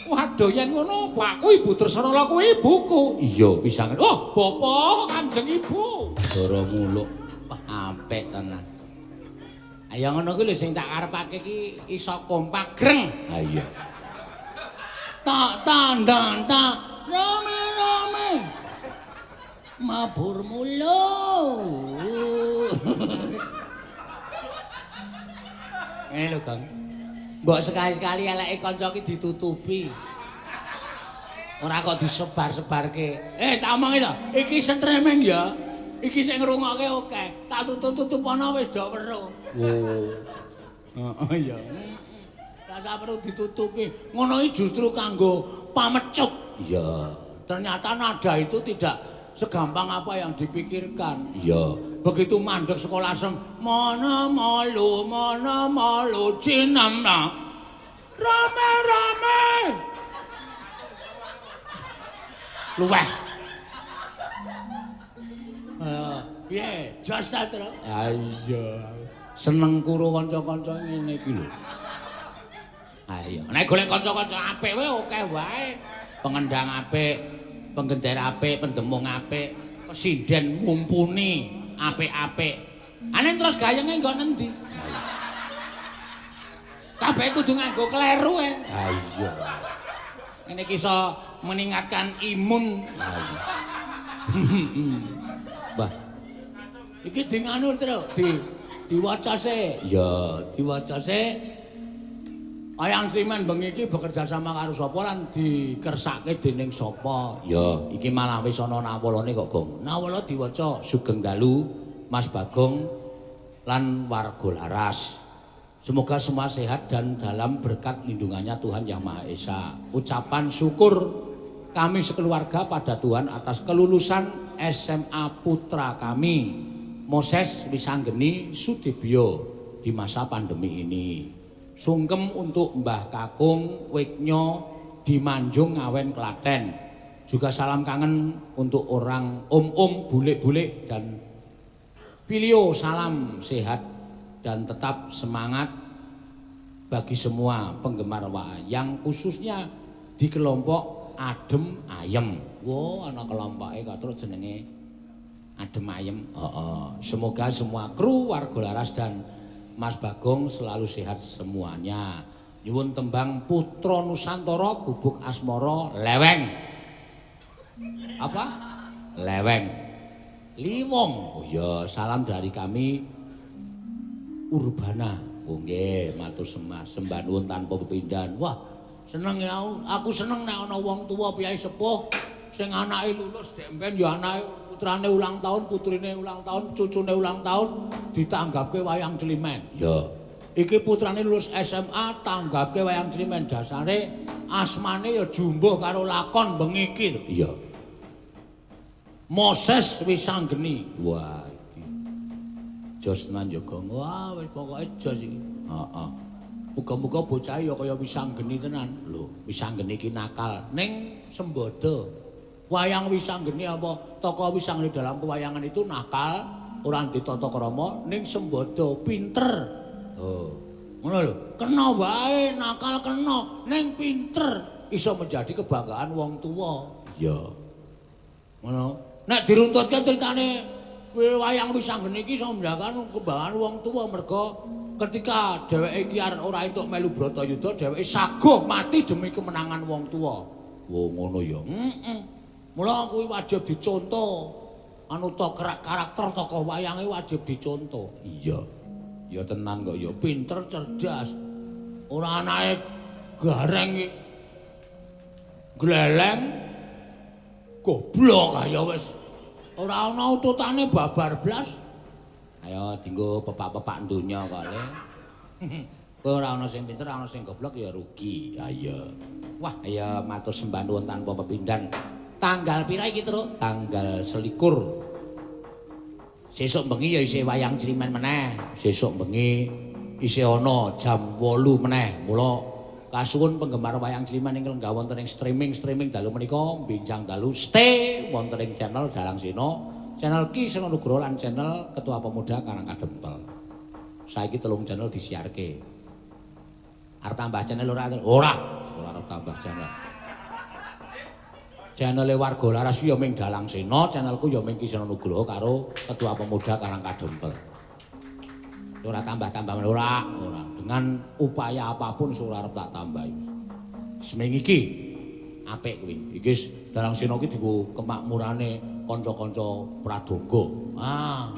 S2: Waduh, yen ngono bapakku Ibu Dresanala kuwi ibuku. Iya, pisangan. Oh, bapak Kanjeng Ibu.
S1: Dara muluk. Wah, apik tenan. Ayo ngono kuwi lho sing tak karepake iki iso kompak greng. Ha iya. Tak tandang tak rame-rame. Mabur muluk. Ngene lho, Kang. Mbok sekali-sekali eleke kanca iki ditutupi. Ora kok disebar-sebarke. Tak omongi to. Iki streaming ya. Iki sing ngrungokke akeh. Tak tutup-tutup ana wis do weruh. Oh. Heeh iya. Rasa perlu ditutupi. Ngono iki justru kanggo pamecut. Iya. Ternyata nada itu tidak segampang apa yang dipikirkan. Iya. Begitu mandek sekolah sem, mana malu cinamna. Rame-rame. Luweh. Piye? Jos ta, Tru? Ha iya.
S2: Seneng karo kanca-kanca ngene iki lho.
S1: Ayo, nek golek kanca-kanca apik wae akeh wae. Pengendang apik, penggender apik, pendemung apik, pesinden mumpuni apik-apik. Ane terus gayenge nggo nendi? Kabeh kudu nganggo kleru e.
S2: Ha iya.
S1: Ngene iki iso meningkatkan imun.
S2: Ha iya. Mbah.
S1: Iki di nganu, Tru, diwaca sik.
S2: Iya,
S1: diwaca sik. Wayang Climen bengi iki bekerja sama karo sapa lan dikersake dening sapa?
S2: Ya, iki malah wis ana nawalane kok, Gong.
S1: Nawala diwaca
S2: Sugeng dalu Mas Bagong lan warga Laras. Semoga semua sehat dan dalam berkat lindungannya Tuhan Yang Maha Esa. Ucapan syukur kami sekeluarga pada Tuhan atas kelulusan SMA putra kami, Moses Wisanggeni Sudibyo di masa pandemi ini. Sungkem untuk Mbah Kakung Wiknyo di Manjung Ngawen Klaten. Juga salam kangen untuk orang om-om, bulik-bulik dan Pilio, salam sehat dan tetap semangat bagi semua penggemar wayang khususnya di kelompok Adem Ayem. Wow, ana kelompoke kok jenenge Adem Ayem. Heeh. Semoga semua kru warga Laras dan Mas Bagong selalu sehat semuanya. Nyuwun tembang Putra Nusantara Gubuk Asmara Leweng. Apa? Leweng. Liwong. Oh iya, salam dari kami Urbana. Oh nggih, matur sembah sembah nuwun tanpa pepindhan.
S1: Wah, seneng ya aku seneng nek ana wong tuwa piyai sepuh sing anake lulus dek mben ya anake putrane ulang tahun, putrine ulang tahun, cucune ulang tahun ditanggapke wayang Climen.
S2: Ya.
S1: Iki putrane lulus SMA tanggapke wayang Climen, dasare asmane ya jumbuh karo lakon bengi iki lho.
S2: Iya.
S1: Moses Wisanggeni.
S2: Wah, iki. Jos tenan ya, Gong.
S1: Wah, wis pokoke jos iki.
S2: Heeh.
S1: Muga-muga bocah ya kaya Wisanggeni tenan.
S2: Lho, Wisanggeni iki nakal
S1: ning sembodo. Wayang Wisanggeni apa tokoh Wisanggeni dalam pewayangan itu nakal, ora ditata krama, ning sembodo pinter.
S2: Oh,
S1: ngono lho. Kena wae nakal kena, ning pinter.
S2: iso menjadi kebanggaan wong tuwa. Iya. Ngono. Nek diruntutke critane wayang Wisanggeni iki iso menjadikan kebanggaan wong tuwa mergo ketika dheweke iki arep ora entuk melu Bratayuda, dheweke saguh mati demi kemenangan wong tuwa. Wo ngono ya. Heeh. Mula kuwi wajib dicontoh. Anuta karakter tokoh wayange wajib dicontoh. Iya. Ya tenan kok ya, pinter cerdas. Ora anake gareng iki. Gleleng goblok kaya wis. Ora ana ututane babar blas. Ayo dienggo pepak-pepak donya kok le. Kowe ora ana sing pinter, ora ana sing goblok ya rugi. Ha iya. Wah, ya matur sembah nuwun tanpa pepindhan. Tanggal pira iki, Truk? Tanggal 21. Sesuk bengi ya isih wayang Climen meneh. Sesuk bengi isih ana jam 8 meneh. Mula kasuwun penggemar wayang Climen ingkang lenggah wonten ing streaming dalu menika benjang dalu stay wonten ing channel Dalang Sena, channel Ki Seno Nugroho lan channel Ketua Pemuda Karangkadempel. Saiki 3 channel disiarke. Arep tambah channel ora? Ora, ora arep tambah channel. Channel Warga Laras ya ming Dalang Sena, channelku ya ming Ki Seno Nugroho karo Ketua Pemuda Karangkadempel. Ora tambah-tambah ora, ora. Dengan upaya apapun ora arep tak tambahi. Seming iki apik kuwi. Iki Dalang Sena iki dienggo kemakmurane kanca-kanca Pradoga. Ah.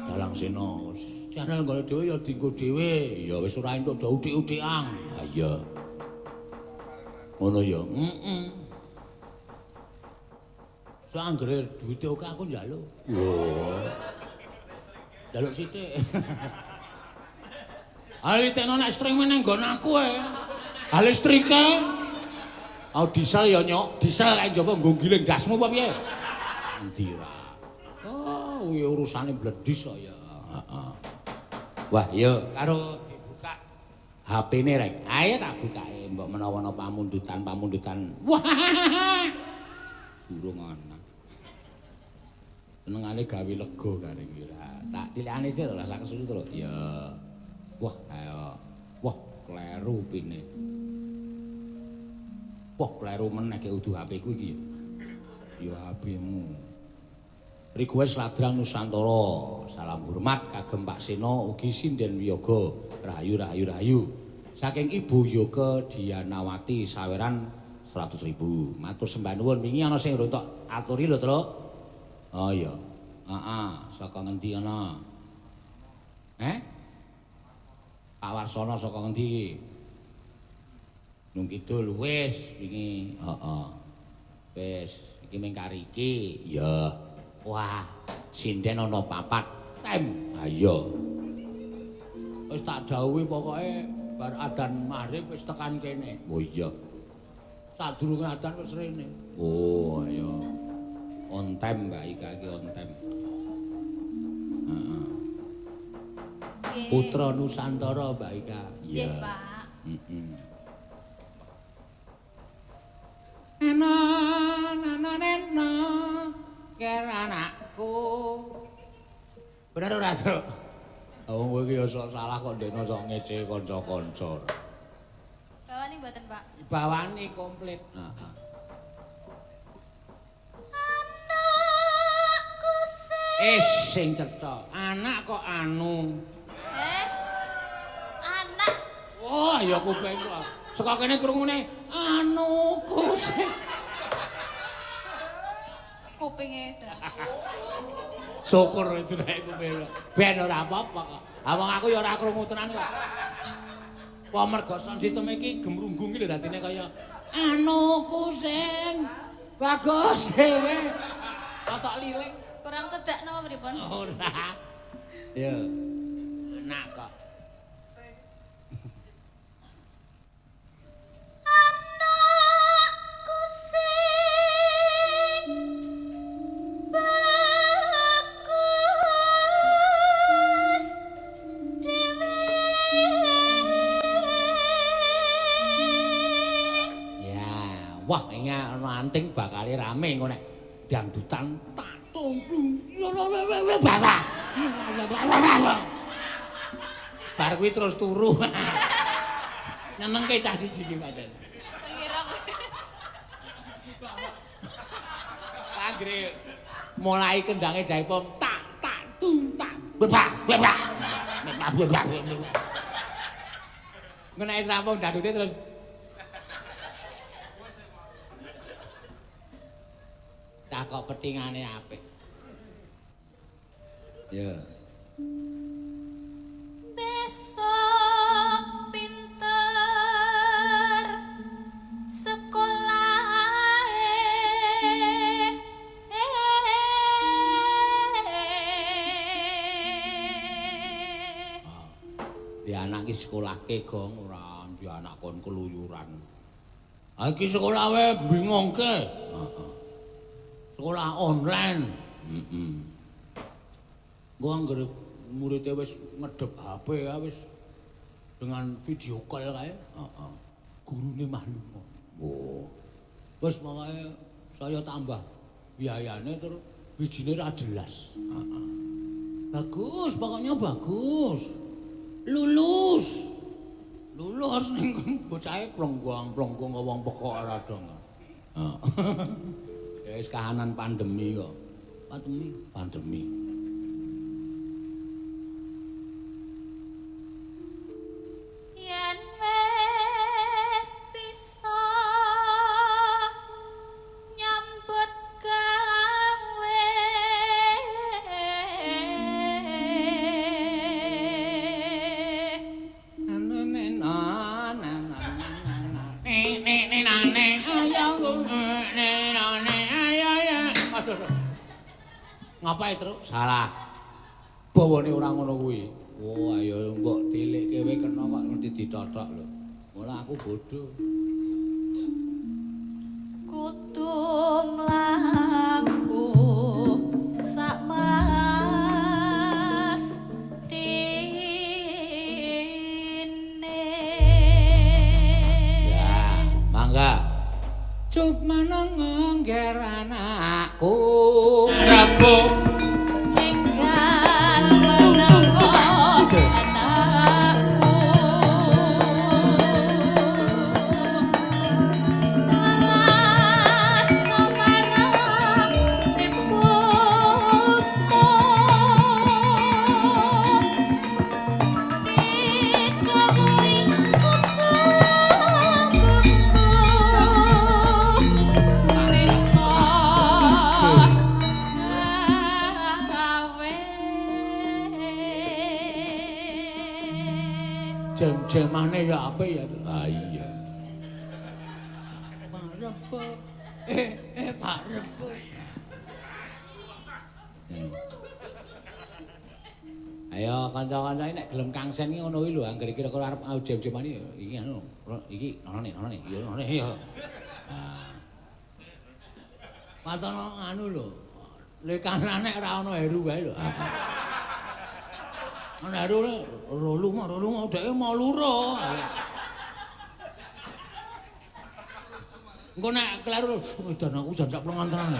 S2: Dalang Sena channel nggone dhewe ya dienggo dhewe. Ya wis ora entuk do udik-udikan. Ha iya. Ngono ya. Heeh. So anggere duwite oke aku njaluk. Lho. Njaluk sithik. Ha litekno nek streaming nang nggon aku e. Ha listrike. Oh diesel ya nyok, diesel kae njaba nggo giling dasmu apa piye? Endi ra. Oh, ya urusane bledis kok ya. Heeh. Wah, ya karo dibuka HP-ne rek. Ayo tak bukake mbok menawa ana pamundutan-pamundutan. Wah. Durung ana. Senengane gawe lega garing ora. Tak tilikane sik ora sak kesusu to. Ya. Wah, ayo. Wah, kleru pine. Wah, kleru meneh ki udu HP ku iki. Ya HP-mu. Request Ladrang Nusantara. Salam hormat kagem Pak Seno ugi sinden wiyaga. Rahayu rahayu rahayu. Saking Ibu Yoga Dianawati saweran 100.000. Matur sembah nuwun wingi ana sing rontok aturi lho, Truk. Oh iya. Heeh, saka ngendi ana? Eh? Pak Warsono saka ngendi iki? Gunung Kidul wis wingi. Heeh. Wis, iki mung kari iki. Iya. Wah, sinden ana 4 tem. Ha iya. Wis tak dawuhi pokoke bar adzan maghrib wis tekan kene. Oh iya. Sadurunge adzan wis rene. Oh, ayo. On time Mbak Ika iki on time. Heeh. Putra Nusantara Mbak Ika.
S3: Nggih, Pak.
S2: Heeh. Nena nana nena ker anakku. Bener ora, Truk? Wong kowe iki ya sok salah kok ndekno sok ngece kanca-kanca.
S3: Bawani mboten, Pak?
S2: Bawani komplit. Heeh.
S3: Anakku sing
S2: sing cetha. Anak kok anu.
S3: Anak.
S2: Wah, ya kuping kok. Saka kene krungune anuku sing
S3: kupinge.
S2: Syukur itu nek kuping. Ben ora apa-apa kok. Ha wong aku ya ora krungu tenan kok. Wong mergo sound system iki gemrunggung iki lho dadine kaya anuku sing bagus dhewe. Kotok liling.
S3: Kurang cedhak napa pripun?
S2: Ora. Ya. Anak kok.
S3: Anakku sing bagus dhewe.
S2: Ya, wah ini ana anting bakal rame engko nek dangdutan tatung. Bar kuwi terus turu. Nyenengke cah siji iki pancen. Anggere mulai kendange jaipong tak tak tung tak bebak bebak bebak bebak. Nek rampung dandute terus cah kok petingane apik. Ya.
S3: Besok pinter sekolah.
S2: Di anak iki sekolahke gong ora di anak kon keluyuran. Ha iki sekolah wae bingungke. Heeh. Sekolah online. Heeh. Engko anggere muridé wis ngedep HP ya wis dengan video call kae. Heeh. Gurune mah lunga. Oh. Wis pokoke saya tambah biayane terus bijine ra jelas. Heeh. Bagus, pokoknya bagus. Lulus. Lulus ning bocahe plonggang-plonggang kaya wong pekok ora dong. Heeh. Ya wis kahanan pandemi kok. Pandemi, pandemi.
S3: Yen wis bisa nyambut gawe.
S2: Ngapain terus? Salah. Bawane ora ngono kuwi. Oh, ayo mbok tilikke wae kena kok mesti ditothok lho. Mula aku bodho.
S3: Kudu mlaku sak mas dene.
S2: Ya, mangga. Cuk meneng ngger anakku. Rabu
S3: enggal menengo anakku. Lalas marang ibumu. Didhawuhi putraku bisa gawe.
S2: Jem-jemane ya apik ya. Ha iya. Pak Rebo. Pak Rebo. Ayo kanca-kanca nek gelem kangsen iki ngono kuwi lho, anggere kira-kira arep jem-jemane iki anu, iki nonone nonone, ya nonone ya. Ah. Patono anu lho. Le kanane ora ana heru wae lho. Ana heru rolu dheke mau loro. Engko nek kleru edan aku jan sak plengan tenan.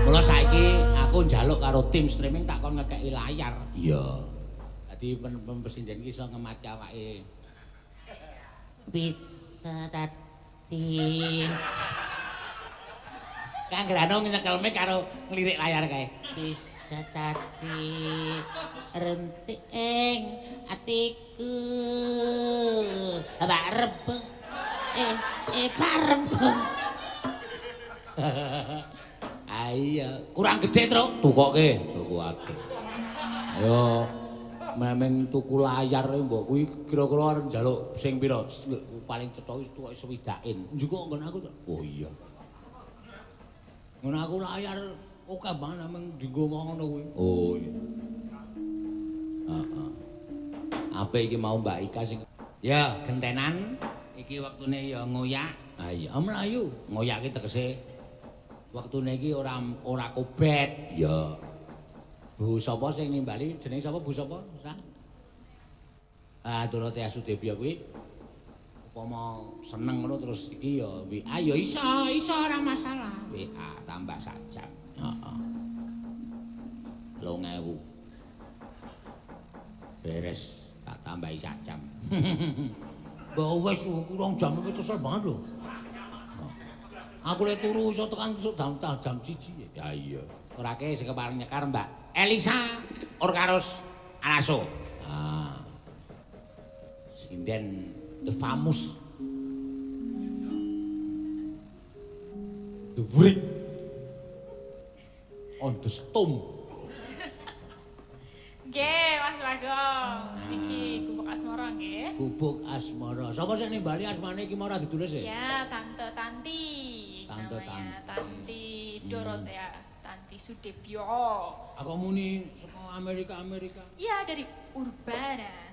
S2: Mula saiki aku njaluk karo tim streaming tak kon ngekeki layar. Iya. Dadi pesinden iki iso ngemati awake. Bisa tadi. Kang Grano nyekel mic karo nglirik layar kae.
S4: Bisa tadi rentik ing atiku. Pak Rebo. Pak Rebo.
S2: Ah iya, kurang gede, Truk. Tukoke, aja kuwatir. Ayo memeng tuku layar mbok kuwi kira-kira arep njaluk sing pira? Paling cetha wis tukoke swidakin. Njukuk nggon aku to. Oh iya. Ngono aku layar akeh banget namung dienggo ngono kuwi. Oh iya. Heeh. Apik iki mau Mbak Ika sing ya gentenan iki wektune ya ngoyak. Ha iya, mlayu. Ngoyak iki tegese wektune iki ora ora kobet. Ya. Bu sapa sing nimbali jenenge sapa Bu sapa? Sa? Ah Dorothea Sudebya kuwi upama seneng ngono terus iki ya WA ya iso, iso ora masalah. WA tambah sak jam. Heeh. 3000. Beres, tak tambahi sak jam. Mbok wis 2 jam iki kesel banget lho. Aku lek turu iso tekan jam 1. Ya iya. Orake sing kepareng nyekar Mbak Elisa Orkarus Alaso. Ah. Sinden the famous. The wreck on the storm.
S3: Nggih, Mas Bagong. Iki Gubuk Asmara nggih.
S2: Gubuk Asmara. Sapa sing nimbali asmane iki mau ora ditulis ya?
S3: Ya, Tante Tanti.
S2: Tante
S3: namanya,
S2: Tanti.
S3: Tanti Dorothea, Tanti Sudebyo.
S2: Aku muni saka Amerika Amerika.
S3: Iya, dari Urbana.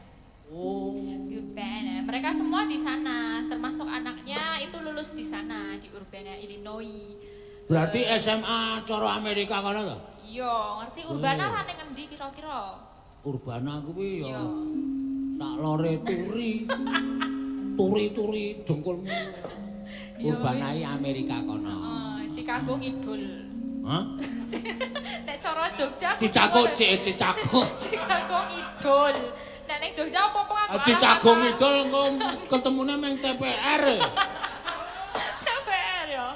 S2: Oh,
S3: Urbana. Mereka semua di sana, termasuk anaknya itu lulus di sana di Urbana, Illinois.
S2: Berarti SMA cara Amerika kono to?
S3: Iya, ngerti Urbana ra ning ngendi kira-kira?
S2: Urbana kuwi ya
S3: Iya.
S2: sak lore turi. Turi-turi dengkulmu.
S3: Iya,
S2: Urbana iki Amerika kono.
S3: Heeh, Chicago ngidul.
S2: Hah?
S3: Nek cara Jogja
S2: Chicago, Chicago.
S3: Chicago ngidul. Nek ning Jogja apa-apa nganggo
S2: Chicago
S3: alat-alat.
S2: ngidul engko ketemune meng TPR.
S3: TPR ya.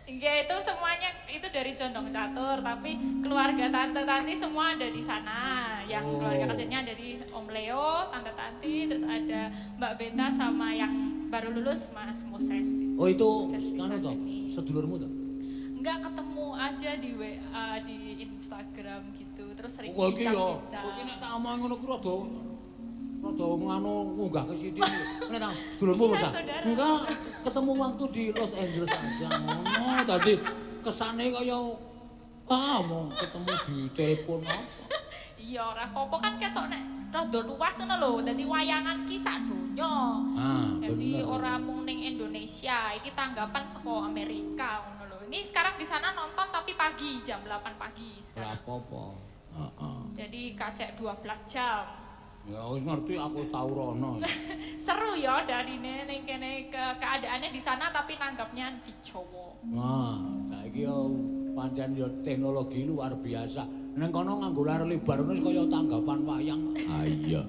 S3: Nggih, itu semuanya itu dari Condong Catur, tapi keluarga Tante Tanti semua ada di sana. Yang
S2: Oh.
S3: keluarga kecilnya ada di Om Leo, Tante Tanti, terus ada Mbak Beta sama yang baru lulus Mas Moses.
S2: Oh itu
S3: Moses
S2: ngono to,
S3: Wisandani.
S2: sedulurmu to?
S3: Enggak ketemu aja di WA, di Instagram gitu. Terus sering
S2: Kowe iki yo,
S3: bincang-bincang.
S2: kowe iki nek tak omong ngono ku rada rada nganu ngunggah ke sithik. Nek tak sedulurmu
S3: Iya,
S2: wis ah?
S3: saudara.
S2: Enggak, ketemu waktu di Los Angeles aja ngono. Dadi kesane kaya ah mau ketemu di telepon apa.
S3: Iya, ora apa-apa kan ketok nek rada luas ngono lho. Dadi wayangan ki sak donya.
S2: Ah,
S3: Jadi
S2: bener.
S3: ora mung ning Indonesia, iki tanggapan saka Amerika ngono lho. Ini sekarang di sana nonton tapi pagi, jam 8 pagi
S2: Ora
S3: sekarang.
S2: apa-apa. Heeh.
S3: Jadi kacek 12 jam.
S2: Ya wis ngerti aku wis tau rono.
S3: Seru ya darine ning kene keadaannya di sana tapi nanggapnya di Jawa.
S2: Wah, saiki yo pancen yo teknologi luar biasa. Neng kono nganggo layar lebar ngono wis kaya tanggapan wayang. Ah iya.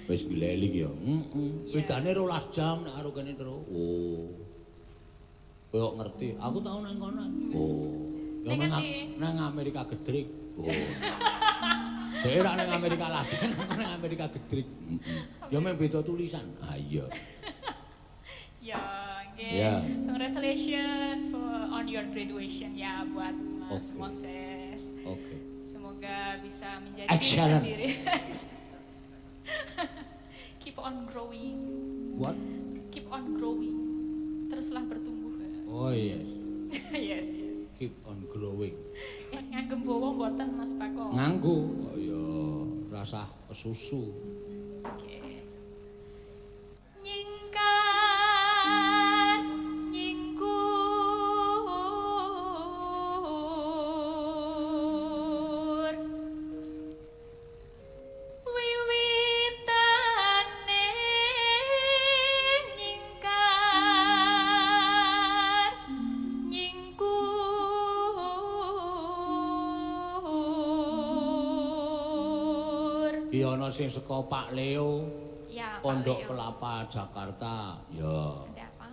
S2: Wis glelik ya. Heeh. Bedane 12 jam nek karo kene terus. Oh. Kowe kok ngerti? Aku tau nang kono. Oh. Ya
S3: Ning
S2: nang
S3: ngendi?
S2: nang Amerika gedrik. Oh. Dhewe ra nang Amerika Latin, aku nang Amerika gedrik. Heeh. Ya mung beda tulisan. Ah iya.
S3: Ya, nggih.
S2: Ya.
S3: Congratulations for on your graduation ya buat Mas
S2: Oke.
S3: Moses.
S2: Oke.
S3: Semoga bisa menjadi diri
S2: Excellent.
S3: sendiri. Keep on growing,
S2: What?
S3: keep on growing. Teruslah bertumbuh.
S2: Oh yes.
S3: Yes, yes.
S2: Keep on growing.
S3: Eh, ngagem bawa mboten Mas Bako.
S2: Nganggo. Oh iya, rasah kesusu.
S3: Oke. Nyingkar nyingkur wiwitane nyingkar nyingkur.
S2: Iki ana sing saka Pak Leo,
S3: Ya, Pak
S2: Pondok
S3: Leo.
S2: Kelapa Jakarta. Ya,
S3: Ada apa?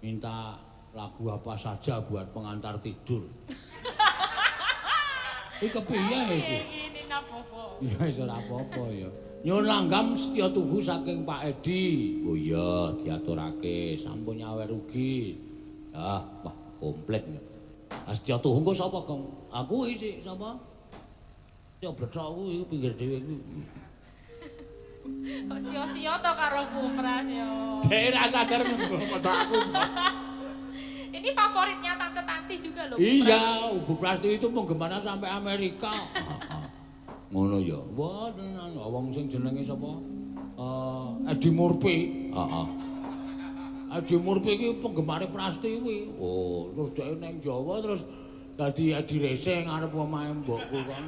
S2: minta lagu apa saja buat pengantar tidur. Iki kepiye iki?
S3: Ini napopo.
S2: Ya wis ora apa-apa ya. Nyuwun langgam setya tuhu saking Pak Edi. Oh iya, diaturake, sampun nyawer ugi. Ah, wah komplit. Ah setya tuhu engko sapa, Gong? Aku isi sapa? Ya blethok kuwi pinggir dhewe kuwi.
S3: Kok sio-sio to karo Pupras yo.
S2: Dhek ra sadar nggo aku.
S3: Ini favoritnya Tante Tanti juga loh.
S2: Iya, Bu Prastiwi itu penggemarnya sampai Amerika. Ngono ya. Wah, tenan wong sing jenenge sapa? Eddie Murphy. Heeh. Eddie Murphy iki penggemare Prastiwi. Oh, terus dhek nang Jawa terus dadi Eddie Racing arep omahe mbokku kan.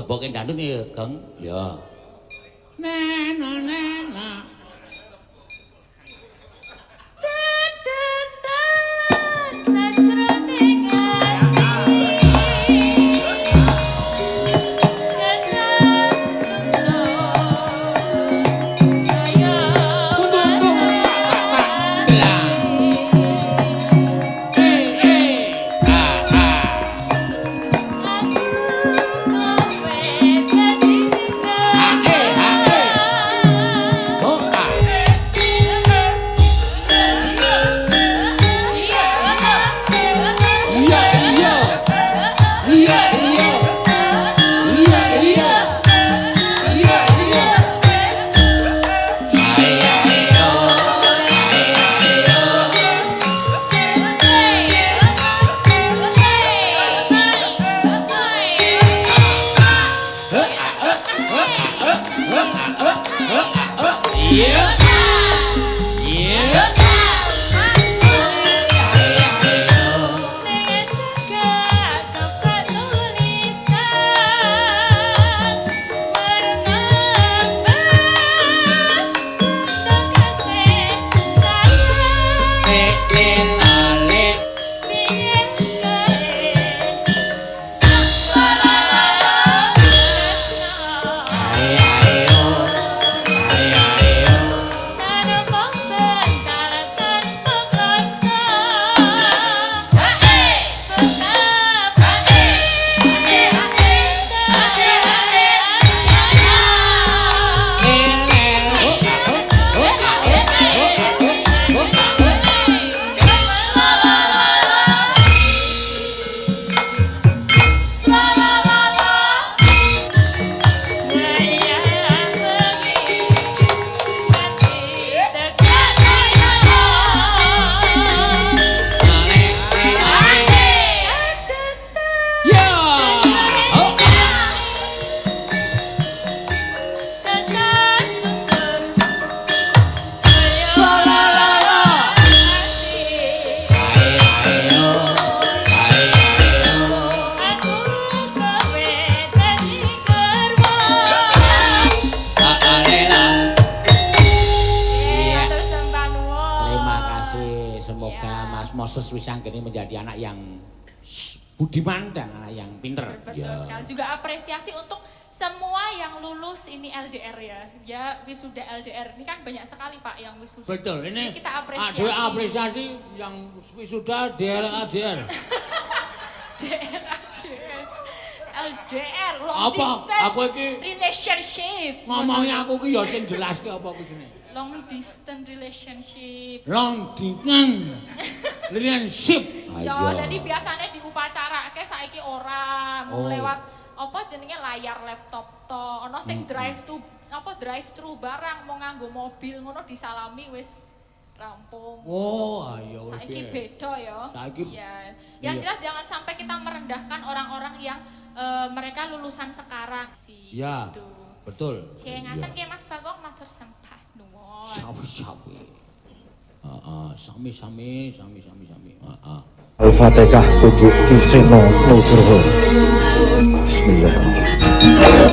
S4: Leboke dangdut ya, Geng.
S1: Ya.
S4: Na na na na.
S3: Catetan sajroning ati. Kenang nunggu saya.
S4: Tung tung tung tak tak tak. Lah. Eh eh. Ah ah.
S3: Aku kowe dadi
S4: Ah eh ah eh. Oh ah. Iya iya. Iya iya. Iya iya. Iya iya. Ayo ayo. Ayo ayo. Iya. Iya. Ayo ayo. Le le la le. Ayo ayo. Ayo ayo. Le le oh oh oh oh oh oh. Ya. Oh. Salalala. Ayo ayo. Ayo ayo. Ah ah le la. Iya. Terima kasih. Semoga Mas Moses Wisanggeni menjadi anak yang budiman dan anak yang pinter.
S3: Betul
S1: Ya.
S3: sekali. Juga apresiasi untuk semua yang lulus ini LDR ya. Ya wisuda LDR ini kan banyak sekali Pak yang wisuda.
S4: Betul, ini
S3: Kita apresiasi.
S4: ada apresiasi yang wisuda DLAJR.
S3: DR aja. LDR long
S4: Apa?
S3: distance
S4: Aku iki
S3: relationship.
S4: ngomongnya aku ki ya sing jelas ki apa ku jenenge.
S3: Long distance relationship.
S4: Long distance relationship.
S3: Ya,
S1: Ayo.
S3: jadi biasanya di upacara saiki ora mung
S4: Oh.
S3: lewat apa jenenge layar laptop to. Ono sing drive to apa drive thru barang mau nganggo mobil ngono disalami wis rampung.
S4: Oh, ayo
S3: Saiki beda ya.
S4: Saiki-
S3: Iya. Yang
S4: Iya.
S3: jelas jangan sampai kita merendahkan orang-orang yang mereka lulusan sekarang sih.
S4: Ya.
S3: Gitu.
S4: Betul.
S3: Cek ngaten nggih Mas Bagong matur sembah nuwun.
S4: Sawi-sawi. Heeh, sami-sami, sami-sami sami. Heeh.
S5: Al-Fatihah Pujuk Ki Seno Nugroho. Bismillahirrahmanirrahim.